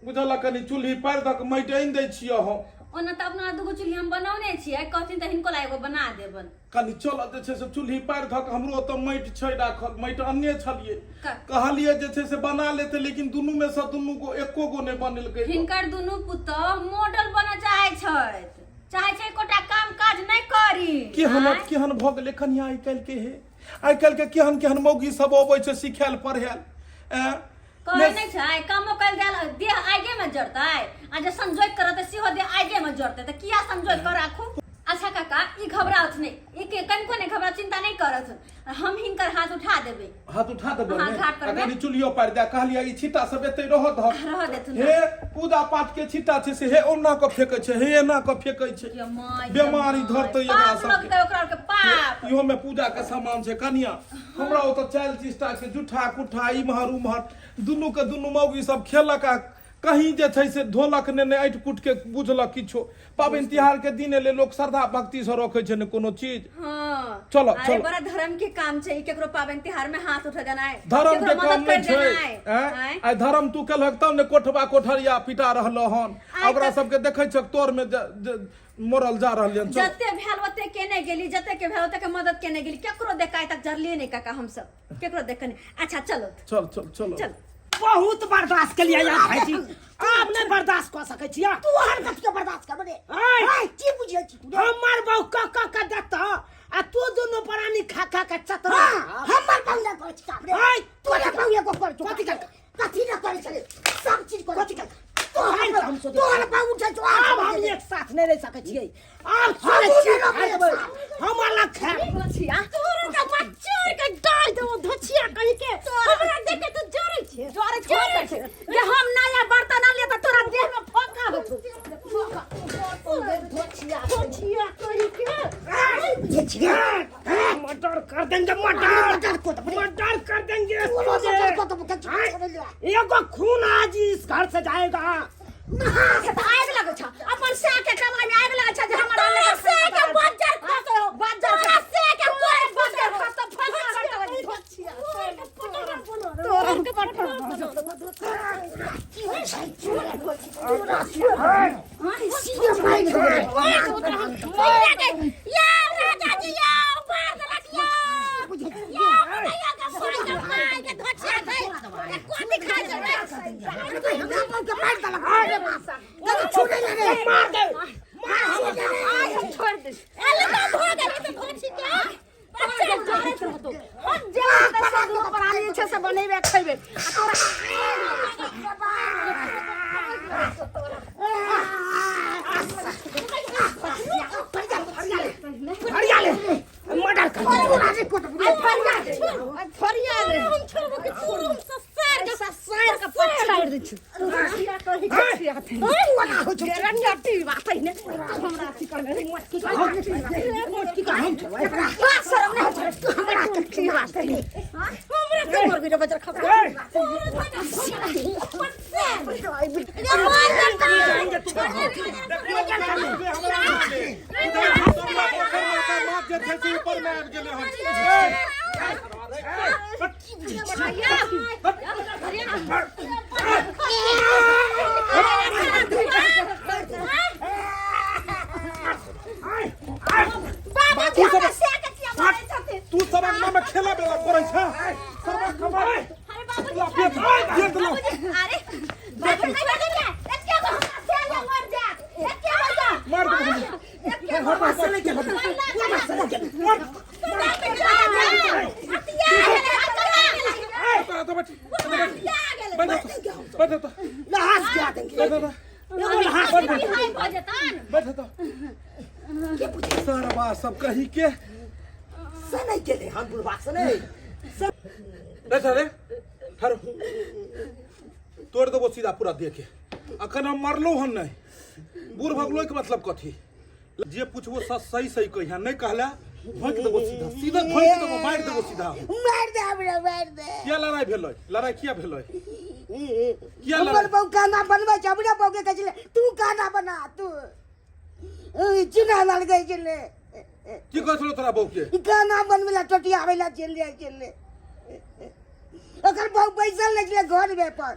बुझलक? कनि चूल्ही पारि दहक, माटि आनि दै छियह हम। ओना तऽ अपना दूगो चूल्ही हम बनौने छियै, कहथिन तऽ हिनको ला एगो बना देबन। कनि चल जे छै से चूल्ही पारि धक, हमरो ओतऽ माटि छै राखल, माटि अनने छलियै। कहलियै जे छै से बना लेतै, लेकिन दुनू मे सँ दुनू गो एको गो नहि बनेलकै। हिनकर दुनू पुतोह मॉडल बनऽ चाहै छथि, चाहै छै एकोटा काम काज नहि करी। केहन आँय? केहन भऽ गेलै कनिया आइ काल्हि के? हे आइ काल्हि के केहन केहन मौगी सब अबै छै सिखायल पढ़ायल। ऐं कहै नहि छै कामो कयल गेल देह आगे में जरतै, आ जे संजोग करतै सेहो देह आगे में जरतै, तऽ किया संजोग कर राखू। अच्छा काका, ई घबराउथ नहि, ई के कनिको नहि घबरा, चिंता नहि करत, हम हिनकर हाथ उठा देबै। हाथ उठा देबै हाँ, ने? घाट पर आ मे। कनि चुल्हियो पारि दे। कहलियै ई छिट्टा सब एतै रहऽ दहक। रहऽ देथुन। हे पूजा पाठ के छिट्टा छै से हे ओना कऽ फेकै छै, हे एना कऽ फेकै छै। ये माय, ये बेमारी माय। धरतै एकरा पाप सबके। लगतै ओकरा आरके पाप। इहो में पूजा के सामान छै कनिया। हमरा ओतऽ चालि चिस्टा के जूठा कुठा इम्हर उम्हर दुनू के दुनू मौगी सब खेलक आ कहीं जे छै से धोलक ने, ने ऐठ कुट के बुझलक किछो। पाबनि तिहार के दिन एलै, लोक श्रद्धा भक्ति से रखै छै ने कोनो चीज। हाँ। चलो, अरे चलो। बड़ा धर्म के काम छै ई, केकरो पाबनि तिहार में हाथ उठा देनाइ, धर्म केकरो के काम मदद नहि कर छै। देनाइ। आँय? आँय? आइ धर्म तू केलहक तब ने कोठबा कोठरिया पिटा रहल हन। आइ ओकरा तऽ- सबके देखै छक तोर में मरल जा रहल हन। चल। जते भेल ओते केने गेली, जते के भेल ओते के मदद केने गेली, केकरो देख आइ तक जरलिए नहि काका, हमसब केकरो देख नहि। अच्छा चलो। चल चल चलो। चल। बहुत बर्दाश्त के लिए यार भाईजी, आब नहीं बर्दाश्त कर सकै छी। तू हर कथी के बर्दाश्त करबे रे? आय। आय, की बुझै छी तू रे? हमर बहू क क के देत आ तू दुनू प्राणी खा खा के चतरा। हाँ, हमर बहू नहि करै छी बाप रे। आय। तोरे बहू एगो करै छौ। कथी करतै? कथी नहि करै छलै, सब चीज करै कथी छलै। करतै? तोहर हम हम सोचै तोहर बहू उठै छौ, आब हम एक साथ नहीं रह सकै छियै। आब हमहूँ चलै छियै, नहि रहबै खाय देबै। एक साथ। हम अलग खायब। धोछिया तोरे तऽ बच्चोर के डाल देबो धोछिया कहि के। हमरा देख के तू जरै छे। जरै छे, छै जे हम नया बर्तन आनलियै तऽ तोरा देह में फोका होतौ। धोछिया धोछिया कहि के। मर्डर कर देंगे, मर्डर। मर्डर को तो- मर्डर कर देंगे तू इसको मर्डर जे। को तो मुझे छोड़ लिया। एगो खून आज इस घर से जाएगा। से तऽ आगि लगै छ अपन साह के कमाई में, आगि लगै छ जे हमर तोरा से के बज्जर खसो, बज्जर तोरा से के तोरे कोई बज्जर खसतो, फंसा करतौ धोछिया। तोरा के पटना सीधे माइर देबै। या राजा जी या मार देलक या। हेतौ हम जे हेतै से दुनू प्राणी जे छै से बनेबे खैबे आ तोरा फरिया ले मर्डर कर आ फरिया दे आ फरिया दे हम छोड़बो के तोरो हम ससुर के ससुर के पछाड़ि दै छी तोरा कहि के छिया थे रंगटी बात है ने हमरा अथी करबे रे मोटकी का शरम नहीं होइ छै हमरा के की बात है हमरा के मर गेल बजर खसा देखियौ हमरा आगे। इधर सब पोखरि मे का माछ जे छै से ऊपर मे आबि गेलै हन बाबू तू सब से के किया मारै छथिन तू सब अंगना में खेला बेला करै छै सब खबर अरे बाबूजी पेट पेट लो अरे बाबूजी नहीं एके गो हमरा से ले मर जा एके गो जा मार दे एके गो तो तो बैठ बैठ बैठ तो लहास गिरा देंगे बैठ तो एगो लहास बैठ तो सरवा सब कही के से नहीं गेलै हम बुढ़बा से नहीं बैठ रे ठहरो तोड़ देबो सीधा पूरा दे के अखन हम मरलो हन नहीं बूढ़ भगलो के मतलब कथी जे पूछबो सच सही सही कहिया नहीं कहला भोंक देबो सीधा सीधा भोंक देबो मारि देबो सीधा मार दे हमरा मार दे किया लड़ाई भेलै लड़ाई किया भेलै किया हमर लड़ाई बहू खाना बनबै छै हमरा बहू के कहै छलै तू खाना बना तू चिन्ह लाल गई छलै की कहै छलो तोरा बहू के खाना बनबै ला टोटियाबै ला चलि जाइ छलै ओकर बहू बैसल रहै छलै घर में अपन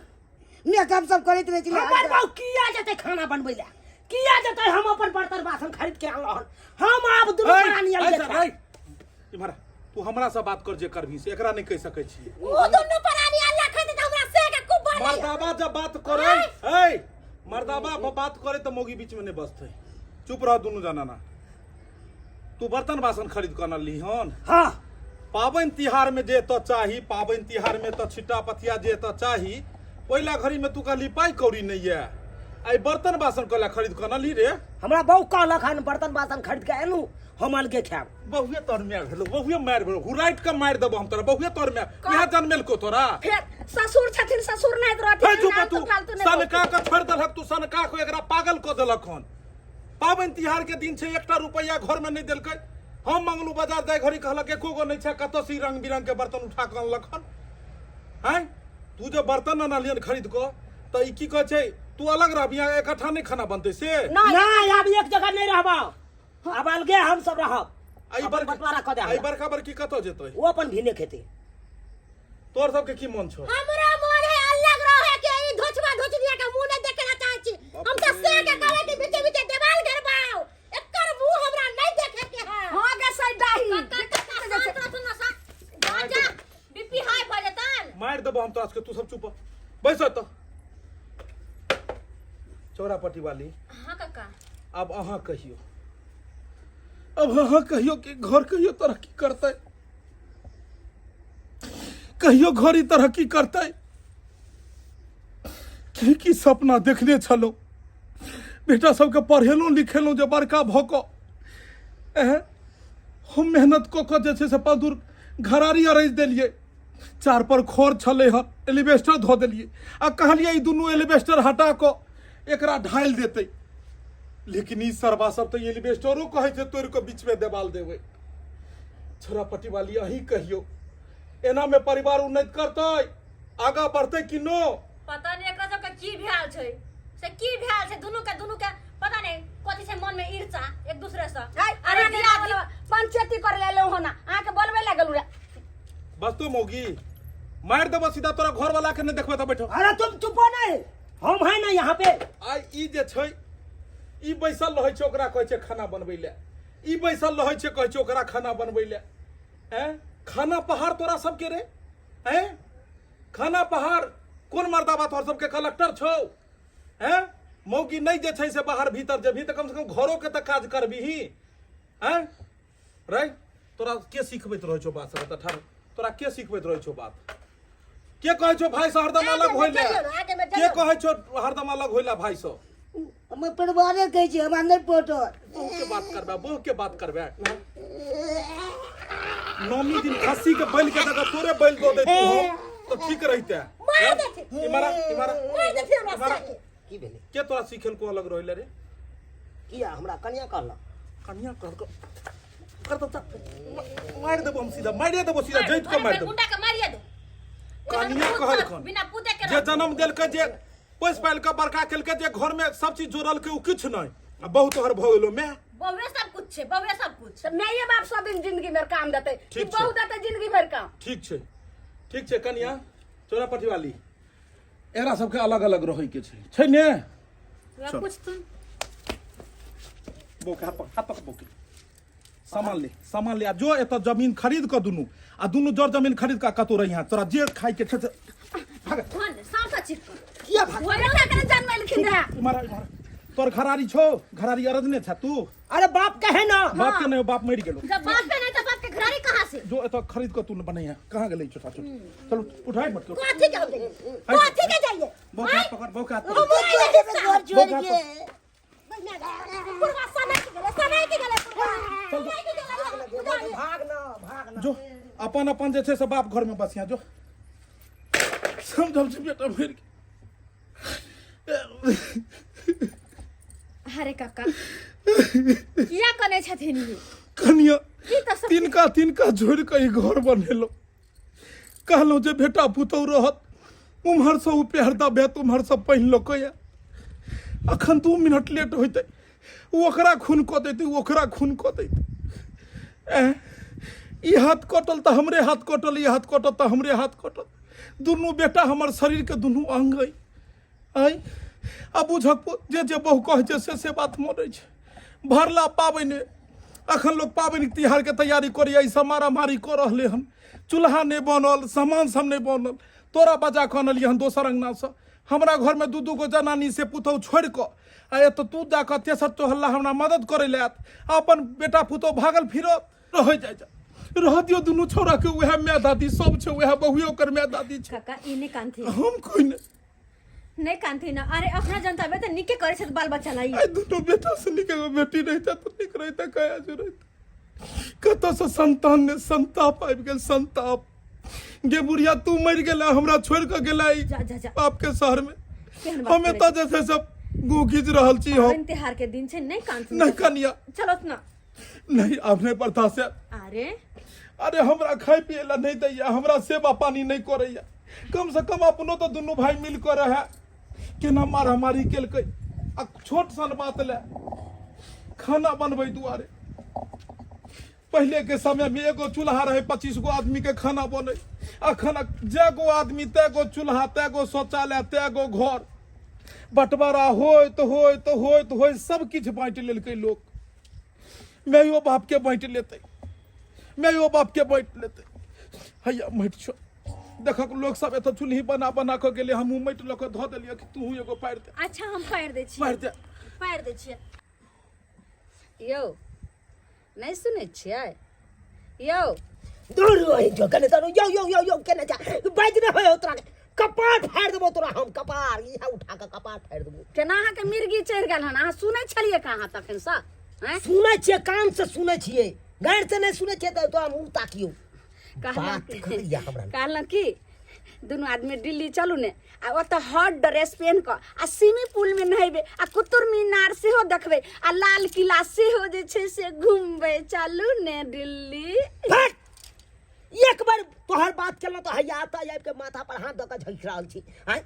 मेकअप सब करैत रहै छलै हमर बहू किया जेतै खाना बनबै लए किया जेतै हम अपन बर्तन बासन खरीद के आनलहुँ हन हम आब दुनू ऐ, प्राणी ऐ अलगे सर, खायब। ऐ, इम्हर आ, तू हमरा से बात कर जे करबी से एकरा नहीं कहि सकै छियै ओ दुनू प्राणी अल्लाह खेते त हमरा से के खूब बने मर्दाबा जब बात करे ऐ मर्दाबा बात करे तऽ मौगी बीच में नहीं बसतै चुप रह दुनू जना ना तू बर्तन बासन खरीद कऽ अनलही हन हाँ पाबनि तिहार में जे तऽ चाही पाबनि तिहार में तऽ छिट्टा पथिया जे तऽ चाही ओहिला घड़ी में तू कहली पाइ कौड़ी नहि यऽ आइ बर्तन बासन कला खरीद कऽ अनलही रे हमरा बहु कहलक हन बर्तन बासन खरीद के एलहुँ हम अलगे खायब बहुए तोर मारि भेलो बहुए मारि भेलो हुराइट के मारि देबो हम तोरा बहुए तोर मारि इएह जनमेलको तोरा फेर ससुर छथिन ससुर नहि हे रहथिन चुप तू फालतू नहि सनका के छोड़ि देलक तू सनका के एकरा पागल कऽ देलक हन पाबनि तिहार के दिन छै एकटा रुपैआ घर में नहि देलकै हम मंगलू बाजार जाय घड़ी कहलक एको गो नहि छै कतऽ से ई रंग बिरंग के बर्तन उठा कऽ अनलक हन आँय तू जे बर्तन अनलियन खरीद कऽ तऽ ई की कहै छै तू अलग रहबी इकट्ठा नहि खाना बनतै से नहि आब एक जगह नहि रहब आब अलगे हम सब रहब आ ई अपन बंटवारा कऽ दे आ ई हमरा। बड़का बड़की कतऽ जेतै ओ अपन भिने खेतै तोर सबके की मन छौ हमरा मन है अलग रहे के ई धोचवा धोचनिया के मुंह नहीं देखे ला चाहे छी हम त से के कहले कि बीचे बीचे देवाल घेरबाओ एकर मुंह हमरा नहीं देखे के है हां गे से डाही काका शांत रहथुन ना सा जा जा बीपी हाई भ जेतन मारि देबो हम तोरा सबके तू सब चुप बैस तऽ चौरापट्टी वाली हां काका आब अहाँ कहियौ अब अहाँ कहियौ कि घर कहियो तरक्की करतै कहियो घर ई तरक्की करतै की की सपना देखने छलहुँ बेटा सबके पढ़ेलहुँ लिखेलहुँ जे बड़का भऽ कऽ एह हम मेहनत कऽ कऽ जे छै से पाँच दूर घरारी अरैज देलियै चार पर खर छलै हन एलिवेस्टर धऽ देलियै आ कहलियै ई दुनू एलिवेस्टर हटा कऽ एकरा ढालि देतै लेकिन ई सरबा सब तऽ एलिवेस्टरो कहै छै तोड़ि कऽ बीचमे देवाल देबै छोरा पट्टी वाली अहीं कहियो एना में परिवार उन्नति करतै आगा बढ़तै कि नो पता नहीं एकरा सबके की भेल छै से की भेल छै दुनू के दुनू के पता नहीं कथी छै मन में ईर्षा एक दूसरे से अरे दिया पंचायती करे ले हो ना अहाँ के बोलबे लागल रे बस तो मौगी मार देबो सीधा तोरा घर वाला के नहीं देखबे तऽ बैठो अरे तुम चुप हो नहीं हम है ना यहाँ पे आ ई जे छै ई बैसल रहै छै ओकरा कहै छै खाना बनबै लए ई बैसल रहै छै कहै छै ओकरा खाना बनबै लए ऐं खाना पहाड़ तोरा सबके रे ऐं खाना पहाड़ कोन मर्दाबा तोहर सबके कलेक्टर छौ ऐं मौगी नहि जे छै से बाहर भीतर जेबही तऽ कमसँ कम घरोके तऽ काज करबिही ऐं रे तोरा के सिखबैत रहै छौ बात सब ठाढ़ तोरा के सिखबैत रहै छौ बात के कहै छौ भाई से हरदम अलग होइले जइयौ ने, आगे मे के जइयौ। कहै छौ हरदम अलग होइला भाई से हमर परिवारे कहै छै हमरा नहि पटत बहू के बात करबे बहू के बात करबे नौमी दिन खस्सी के बैल के दगा तोरे बैल दो दे तू हो तो ठीक रहिते मार देथिन। इमारा इमारा मार देथिन हमरा इमारा साके। की भेलै के तोरा सिखेल को अलग रहिले रे किया हमरा कनिया कहलक कनिया कह कर कर तो मारि देबो हम सीधा मारिए देबो सीधा जैत के मारि देबो गुंडा के मारिए दो कनिया कहलखन बिना पूजे के जे जन्म देलकै जे पोसि पालि कऽ बड़का केलकै जे घरमे सब चीज जोड़लकै ओ किछु नहि आ बहुत तोहर भऽ गेलो माय बहुए सब कुछ छै बहुए सब कुछ तऽ माये बाप सब दिन जिंदगी भरि काम देतै कि ठीक छै। बहु देतै जिंदगी भरि काम ठीक छै ठीक छै कनिया चोरा पटिवाली एकरा सबके अलग अलग रहै के छै छै ने वएह कुछ तुम बोके हाथ पकड़ हाथ पकड़ बोके सामान ले सामान ले आ जो एतऽ जमीन खरीद कऽ दुनू आ दुनू जर जमीन खरीद कऽ कतौ रही तोरा जे खाइ के छै से भाग धन साँसा छिक किया भाग बेटा के जन्मेलखिन रहे इम्हर आ, इम्हर आ। तोर घरारी छौ घरारी अरजने छ तू अरे बाप कहे ना बाप के नहीं बाप मरि गेलो जब बाप के नहीं तो बाप के घरारी कहाँ से जो एतऽ खरीद कऽ तू बनैया कहाँ गेलै छोटा छोटा चलू उठाइ मत कथी के हम जाइए कथी के जाइए बौका हाथ पकड़ बौका हाथ पकड़ घर छोड़ बौका के पुरवा सनक गेलै सनक गेलै पुरवा सनक गेलै भाग ना भाग ना जो अपन अपन जे छै से बाप घर में बसिया जो समझल छी बेटा मरि गेल। अरे काका किया कने छथिन ई कनिया की तऽ सब तिनका तिनका जोड़ि कऽ ई घर बनेलहुँ कहलहुँ जे बेटा पुतहु रहत उम्हरसँ ओ पएर दबेत उम्हरसँ पानि लऽ कऽ आयत अखन 2 मिनट लेट होइतै ओ ओकरा खून कऽ दैतै ओ ओकरा खून कऽ दैतै एँ ई हाथ कटल तऽ हमरे हाथ कटल ई हाथ कटल तऽ हमरे हाथ कटल दुनू बेटा हमर शरीरके दुनू अङ्ग अइ आँय आ बुझक जे जे बहु कहै छै से से बात मनै छै भरला पाबनि अखन लोक पाबनि तिहारके तैयारी करैए ई सब मारामारी कऽ रहलै हन चूल्हा नहि बनल सामान सब नहि बनल तोरा बजा कऽ अनलियै हन दोसर अङ्गनासँ हमरा घरमे दू दू गो जनानी से पुतहु छोड़ि कऽ आ एतऽ तू जा कऽ तेसर चौहल्ला हमरा मदद करै लए आयत आ अपन बेटा पुतहु भागल फिरत रहै जाइ जा रह दियौ दुनू छौड़ाके उएह माय दादी सब छै उएह बहुए ओकर माय दादी छै काका ई नहि कानथिन हम कोइ नहि नहि कानथिन अरे अपना जनता में तऽ नीके करै छथि बाल बच्चा लाई आइ दुनू बेटा से नीक एगो बेटी रहिता तऽ नीक रहिता कया जो रहिता कतऽसँ संतान ने संताप आबि गेल संताप गे बुढ़िया तू मरि गेला हमरा छोड़ि कऽ गेला ई जा जा जा बाप के शहर में केहन बात हम करै एतऽ जे छै से मुँह खींच रहल छी हम पाबनि तिहार के दिन छै नहि कानथिन नहि कनिया चलो ना नहीं आब नहि बर्दाश्त हैत। अरे अरे हमरा खाय पिए ला नहीं दैया हमरा सेवा पानी नहीं करैया कम से कम अपनो तो दुनू भाई मिल कर रहे केना मारामारी केलकै आ छोट सन बात ले खाना बनबै दुआरे पहले के समय में एगो चूल्हा रहे 25 गो आदमी के खाना बने अखन जै गो आदमी तै गो चूल्हा तै गो शौचालय तै गो घर बंटवारा होइत होइत होइत होइत सब किछु बाँटि लेलकै लोक माइयो बाप के बाँटि लेतै माइयो बाप के बाँटि लेतै हैया माटि छौ देखक लोक सब एतऽ चूल्ही बना बना कऽ गेलै हमहूँ माटि लऽ कऽ धऽ देलियै कि तूहू एगो पारि दे अच्छा हम पारि दै छियै पारि दे पारि दै छियै यौ नहि सुनै छियै यौ दूर रही जो कने तनु यो यो यो यो केने जा बाजि नहि होय तोरा कपार फाड़ि देबो तोरा हम कपार इहा उठा के कपार फाड़ि देबो केना अहाँके मिर्गी चढ़ि गेल हन अहाँ सुनै छलियै कहाँ तखनसँ आँय सुनै छियै कान से सुनै छियै गाँड़ से नहि सुनै छियै तऽ तोरा मुँह ताकियौ कहलहुँ बात करैया हमरा कहलहुँ कि दुनू आदमी दिल्ली चलू ने आ ओतऽ हॉट ड्रेस पहिन कऽ आ स्विमिंग पूलमे नहेबै आ कुतुब मीनार सेहो देखबै आ लाल किला सेहो जे छै से घुमबै चलू ने दिल्ली फट एक बार तोहर बात केलहुँ तऽ हैया एतऽ आबि के माथा पर हाथ दऽ कऽ झँकि रहल छी आँय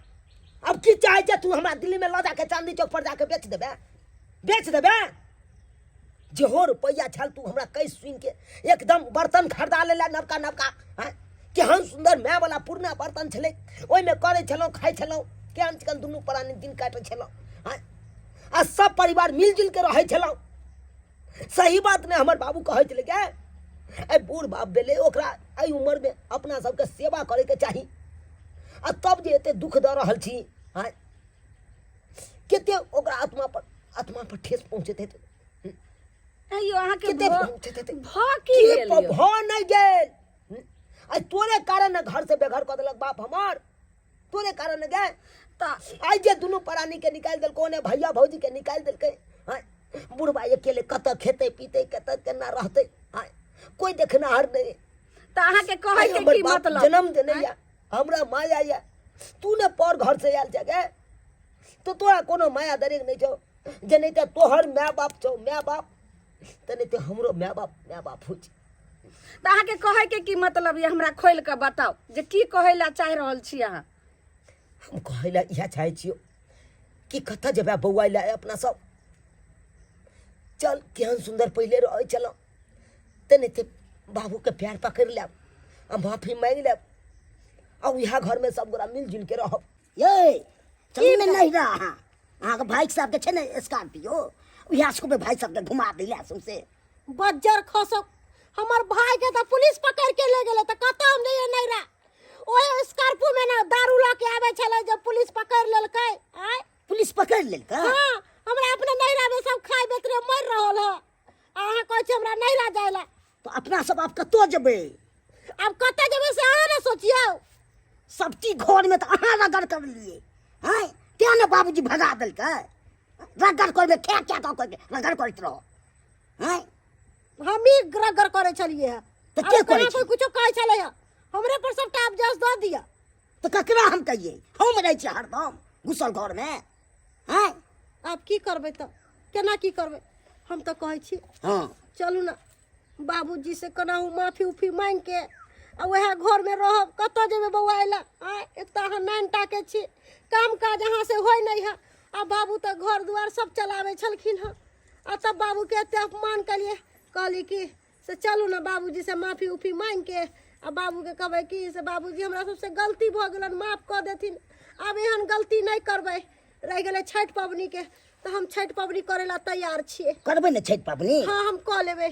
अब की चाहै छै तू हमरा दिल्लीमे लऽ जाके चांदी चौक पर जाके बेच देबै बेच देबै जेहो रुपैआ छल तू हमरा कहि सुनि के एकदम बर्तन खरीदा लेला नवका नवका आँय केहन सुन्दर मायवला पुरना बर्तन छलै ओहिमे करै छलहुँ खाइ छलहुँ केहन चिकन दुनू प्राणी दिन काटै छलहुँ आँय आ सब परिवार मिलजुल के रहै छलहुँ सही बात नहि हमर बाबू कहै छलै कि एहि बूढ़ बाप भेलै ओकरा एहि उमरमे अपना सबके सेवा करैके चाही आ तब जे एते दुख दऽ रहल छी आँय कते ओकरा आत्मा पर ठेस पहुँचैत हेतै। अयो अहाँके कते भऽ भऽ की की गेल यौ? भऽ नहि गेल आइ तोरे कारण ने घर से बेघर कऽ देलक बाप हमर तोरे कारण ने गे तऽ आइ जे दुनू प्राणी के निकालि देलको ने भैया भौजी के निकालि देलकै आँय बुढ़बा अकेले कतऽ खेतै पीतै कतऽ केना रहतै आँय कोइ देखनाहर नहि तऽ अहाँके आइ कहैके हमर की बाप मतलब जन्म देने या हमरा माया या तू ने पर घर से आयल छै गे तो तोरा कोनो माया दरेक नहि छौ जे नहि तऽ तोहर माय बाप छौ माय बाप तऽ नहि तऽ हमरो माय बाप माय बाप होइ छै तऽ अहाँके कहैके की मतलब यऽ हमरा खोलि कऽ बताउ जे की कहै लए चाहि रहल छी अहाँ हम कहै लए इएह चाहै छियौ कि कतऽ जेबै बौआइ लए अपना सब चल केहन सुन्दर पहिले रहै छलहुँ तऽ नहि तऽ बाबूके पैर पकड़ि लेब आ माफी मांगि लेब आ उएह घरमे सब गोरा मिल जुलि के रहब ये चलू ने नैहरा अहाँ अहाँके भाई साहबके छै ने स्कॉर्पियो उएह सबके भाई साहबके घुमा दै लए सौंसे बज्जर खसो हमर भाई के तऽ पुलिस पकड़ के ले गेलै तऽ कतऽ हम जइयै नैरा ओहे स्कॉर्पियो में ना दारू लऽ के आबै छलै जब पुलिस पकड़ लेलकै आय पुलिस पकड़ि लेलकै हाँ हमरा अपने नैरा में सब खाय बेतरे मरि रहल है आ अहाँ कहै छी हमरा नैरा जाय ला तऽ अपना सब आब कतऽ जेबै आब कतऽ जेबै से अहाँ ने सोचियौ सब चीज घरमे तऽ अहाँ रगड़ करलियै हँ तेँ ने बाबूजी भगा देलकै रगड़ करबै खे खे कऽ कऽ रगड़ करैत रहो हँ हमही रगड़ करै छलियै हँ तऽ के आब करै कहाँ कोइ छै? कुछो कहै छलै हँ हमरे पर सबटा आब जस दऽ दिअ तऽ ककरा हम कहियै हम रहै छियै हरदम घुसल घरमे हँ आब की करबै तऽ केना की करबै हम तऽ कहै छी हँ चलू ने बाबूजी से केनाहु माफी उफी मांगि के आ वएह घरमे रहब कतऽ जेबै बौआ अयला आँय एक तऽ अहाँ नाइन टाके छी काम काज अहाँ से होइ नहि है आ बाबू तऽ घर दुआर सब चलाबै छलखिन हँ आ तब बाबूके एते अपमान केलियै कहली कि से चलू ने बाबूजी से माफी उफी मांगि के आ बाबूके कहबै कि से बाबूजी हमरा सबसे गलती भऽ गेलनि माफ कऽ देथिन आब एहन गलती नहि करबै रहि गेलै छठि पबनीके तऽ हम छठि पबनी करै लए तैयार छियै करबै ने छठि पबनी हँ हम कऽ लेबै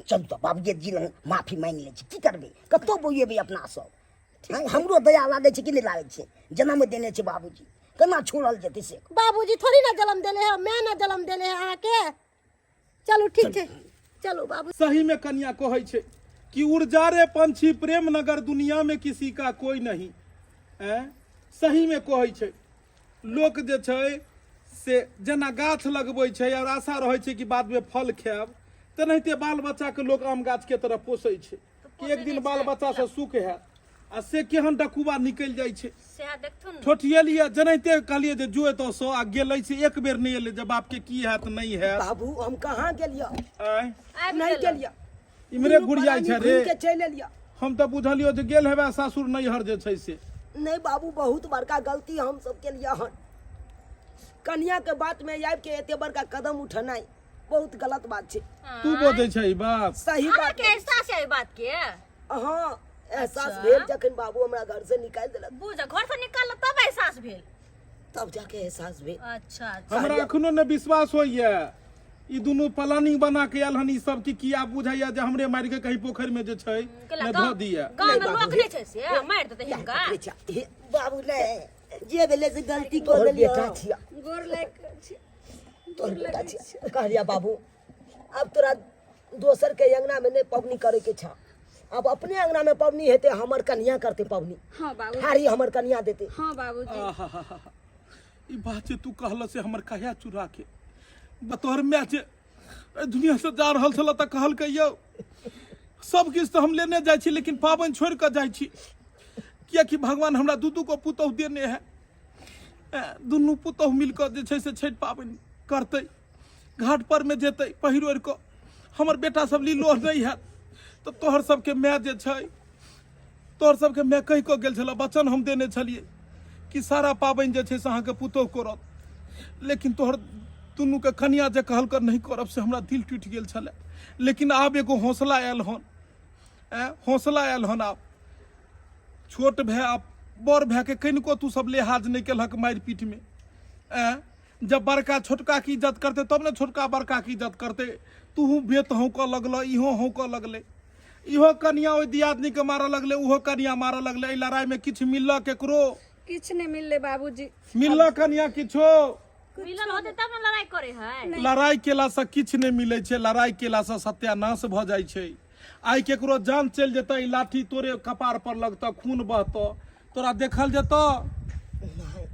चलू तऽ बाबूजी जी लग माफी मांगि लै छी की करबै कतौ बौएबै अपना सब हँ, हमरो दया लागै छै कि नहि लागै छै जनम देने छै बाबूजी केना छोड़ल जेतै से बाबूजी थोड़ी ना जन्म देले है मैं ना जन्म देले है अहाँके चलू ठीक छै चलू बाबू सही में कन्या कहै छै कि उर्जा रे पंछी प्रेम नगर दुनिया में किसी का कोई नहीं ऐं सही में कहै छै लोक जे छै से जेना गाछ लगबै छै आओर आशा रहै छै कि बादमे फल खायब तेनाहिते बाल बच्चाके लोक आम गाछके तरह पोसै छै कि एक दिन बाल बच्चासँ सुख हैत आ से केहन डकुबा निकलि जाइ छै सएह देखथुन ने ठोठिएलियै जेनाहिते कहलियै जे जो एतऽ सँ आ गेलै से एक बेर नहि एलै जे बापके की हैत नहि हैत बाबू हम कहाँ गेलियै आँय आबि नहि गेलौ। गेलियै इम्हरे दुनू घुरियाइ प्राणी छै रे घुमि के चलि एलियै हम तऽ बुझलियौ जे गेल हेबे सासुर नैहर जे छै से नहि बाबू बहुत बड़का गलती हम सब केलियै हन कनिया के बात में आबि के एते बड़का कदम उठेनाइ बहुत गलत बात छै तू बजै छै ई बात सही बात अहाँके एहसास है एहि बात के हाँ एहसास अच्छा। भेल जखन बाबू हमरा घर से निकालि देलक बुझ घर से निकालल तब एहसास भेल तब जाके एहसास भेल अच्छा अच्छा हमरा एखनो ने विश्वास होइए ई दुनू प्लानिंग बना के आयल हन ई सब कि किया बुझाइया जे हमरे मारि के कहीं पोखरि में जे छै केला ने गाँव धऽ दिया गाँव में नहीं बाबू, लोक नहि छै से मारि देतै हिनका पकड़ै छै। हे, बाबू ले जे भेलै से गलती कऽ तोहर देलियै बेटा छिया गोर लागि छी तोहर बेटा छिया कहलिया बाबू आब तोरा दोसर के अंगना में नहीं पबनी करे के छा अब अपने अंगना में पबनी हेते हमर कन्या करते पबनी हाँ बाबू थारी हमर कन्या देते हाँ बाबूजी आहाहाहा। ई बात जे तू कहल से हमर कहिया चुरा के बतोहर माय जे एहि दुनिया से जा रहल छल तऽ कहलकै यौ सब किछु तऽ हम लेने जाइ छी लेकिन पाबनि छोड़ि कऽ जाइ छी कियाकि भगवान हमरा दू दू गो पुतोहु देने है दुनू पुतोहु मिल कऽ जे छै से छठि पाबनि करतै घाट पर मे जेतै पहिर ओढ़ि कऽ हमर बेटा सब लीलो नहि हैत तऽ तोहर सबके माय जे छै तोहर सबके माय कहि कऽ गेल छलऽ वचन हम देने छलियै कि सारा पाबनि जे छै से अहाँके पुतोहु करत लेकिन तोहर दुनूके कनिया जे कहलकै नहि करब से हमरा दिल टूटि गेल छलै लेकिन आब एगो हौसला आयल हन हौसला आयल हन आब छोट भाय आ बड़ भायके कनिको तू सब लिहाज नहि केलहक मारि पीटमे जब बड़का छोटका के इज्जत करतै तब ने छोटका बड़का के इज्जत करतै तूहू बेत हौंकऽ लगलह इहो हौंकऽ लगलै इहो कनिया ओहि दियादनीके मारऽ लगलै ओहो कनिया मारऽ लगलै एहि लड़ाइमे किछु मिललक केकरो किछु नहि मिललै बाबूजी मिललक कनिया किछो मिलल होते तब ने लड़ाई करे है। लड़ाइ केलासँ किछु नहि मिलै छै, लड़ाइ केलासँ सत्यानाश भऽ जाइ छै। आइ केकरो जान चलि जेतै, ई लाठी तोरे कपार पर लगतऽ, खून बहतऽ, तोरा देखल जेतऽ?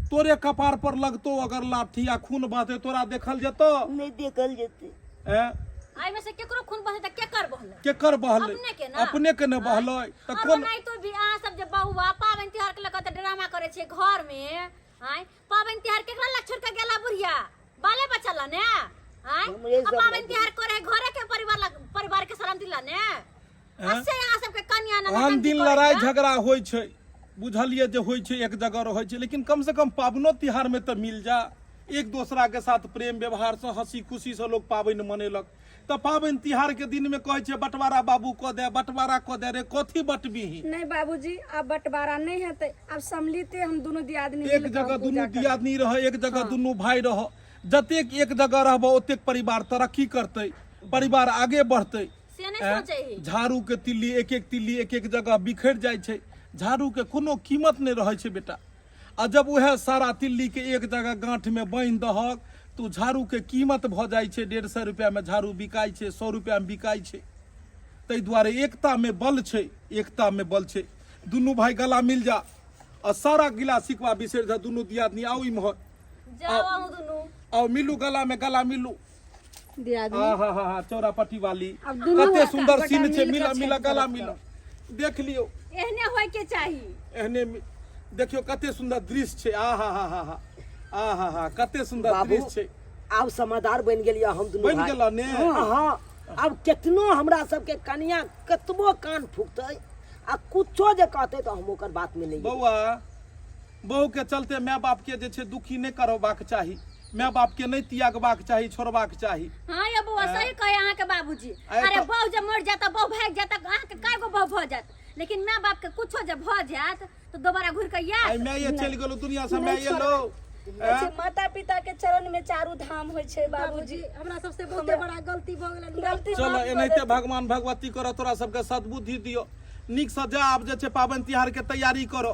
तोरे कपार पर लगतो अगर लाठी आ खून बहतै, तोरा देखल जेतऽ? नहि देखल जेतै। ऐं? एहिमे से केकरो खून बहलै तऽ केकर बहलै? केकर बहलै? अपने के ना। अपने के ने बहलै तऽ और कोन ओनाहितो भी अहाँ सब जे बौआ पाबनि तिहार के लऽ कऽ तऽ ड्रामा करै छियै घर में, आँय? पाबनि तिहार केकरा लग छोड़ के गेला बुढ़िया? बाले बच्चा ला ने? आँय? हमरे आ सब पाबनि लग। तिहार करे घरे के परिवार लग, परिवार के शरम दिला ने? आँय? आ से अहाँ सबके कनिया ना आन दिन लड़ाई झगड़ा होइ छै, बुझलियै जे होइ छै, एक जगह रहै छै, लेकिन कम से कम पाबनो तिहार में तऽ मिल जा, एक दोसरा के साथ प्रेम व्यवहार से हंसी खुशी से लोग पाबनि मनेलक। तऽ पाबनि तिहार के दिन में कहै छै बंटवारा बाबू कऽ दे, बंटवारा कऽ दे, रे कथी बटबिही? नहीं बाबूजी, आब बंटवारा नहीं हेतै, आब सम्मिलिते हम दुनू दियादनी एक मिल कऽ जगह हम दुनू पूजा करबै। दियादनी रह, एक जगह दुनू भाई रह, जतेक एक जगह रहबह ओतेक परिवार तरक्की करतै, परिवार आगे बढ़तै। से नहि सोचै ही। झाड़ू के तिल्ली एक एक तिल्ली एक एक जगह बिखरि जाइ छै, झाड़ू के कोनो कीमत नहि रहै छै बेटा। आ जब उएह सारा तिल्ली के एक जगह गांठ में बान्हि दहक तऽ ओ झाड़ू के कीमत भऽ जाइ छै। 150 रुपया में झाड़ू बिकाइ छै, 100 रुपया में बिकाइ छै। ताहि दुआरे एकता में बल छै, एकता में बल छै। दुनू भाई गला मिल जा आ सारा गिला सिकवा बिसरि जा। दुनू दियादनी आउ इम्हर, जाओ अहूँ दुनू आउ मिलू, गला में गला मिलू। दियादनी हा हा हा हा चौरापट्टी वाली आब दुनू कते सुंदर गोटा सीन छै। मिल मिला कऽ मिला छठि गला करब। मिला देख लियौ, एहने होय के चाही। एहने देखियौ कते सुंदर दृश्य छै। आ हा हा हा हा आ हा हा कते सुंदर बाबू, दृश्य छै। आब समझदार बनि गेलियै हम दुनू बनि भाई। गेला ने? हाँ, आब केतनो हमरा सबके कनिया कतबो कान फूकतै आ कुछो जे कहतै तऽ हम ओकर बात में नहि जेबै। बौआ, बहू के चलते माय बाप के जे छै दुखी नहि करबाक चाही, माय बाप के नहि त्यागबाक चाही, छोड़बाक चाही। हाँ ये बौआ, सही कहे अहाँ के बाबूजी। आइ अरे तऽ- बहू जब मर जात, बहू भागि जात, अहाँ के काय गो बहू भऽ जात, लेकिन माय बाप के कुछो जब भऽ जात तो दोबारा घुर के आइ आयत? माय ये चलि गेलो दुनिया से, माय एलो। छै, माता पिता के चरण में चारू धाम होइ छै बाबूजी। हमरा सबसे बहुते बड़ा गलती भऽ गेलै। गलती चल माफ कऽ एनाहिते देथिन। भगवान भगवती करऽ तोरा सबके सद्बुद्धि दियौ, नीकसँ जा। आब जे छै पाबनि तिहारके तैयारी करऽ।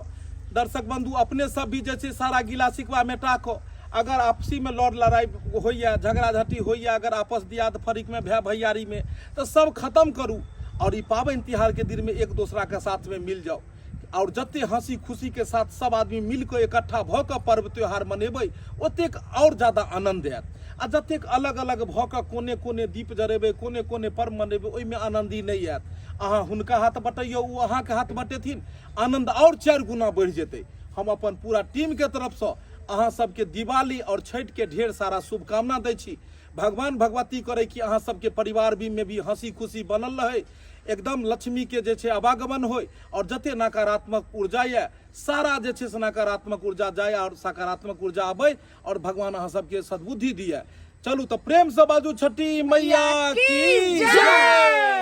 दर्शक बंधु, अपने सब भी जे छै सारा गिला सिकवा मेटा कऽ, अगर आपसीमे लड़ लड़ाइ होइए, झगड़ा झटी होइए, अगर आपस दियाद फरीकमे, भाय भैयारीमे, तऽ सब खतम करू आओर ई पाबनि तिहारके दिनमे एक दोसराके साथमे मिल जाउ। आओर जते हंसी खुशी के साथ सब आदमी मिल कऽ इकट्ठा भऽ कऽ पर्व त्योहार मनेबै, ओतेक आओर ज्यादा आनन्द आयत। आ जतेक अलग अलग भऽ कऽ कोने कोने दीप जरेबै, कोने कोने पर्व मनेबै, ओहिमे आनन्दी नहि आयत। अहाँ हुनका हाथ बटैयौ, ओ अहाँके हाथ बटेथिन, आनन्द आओर 4 गुना बढ़ि जेतै। हम अपन पूरा टीमके तरफसँ अहाँ सबके दिवाली आओर छठिके ढेर सारा शुभकामना दै छी। भगवान भगवती करै कि अहाँ सबके परिवार भी में भी हंसी खुशी बनल रहै, एकदम लक्ष्मी के जे छै आवागमन होय, और जते नकारात्मक ऊर्जा यऽ सारा जे छै से नकारात्मक ऊर्जा जाय और सकारात्मक ऊर्जा आबै, और भगवान अहाँ सबके सद्बुद्धि दिए। चलू तऽ प्रेम से बाजू छठी मैया की जय।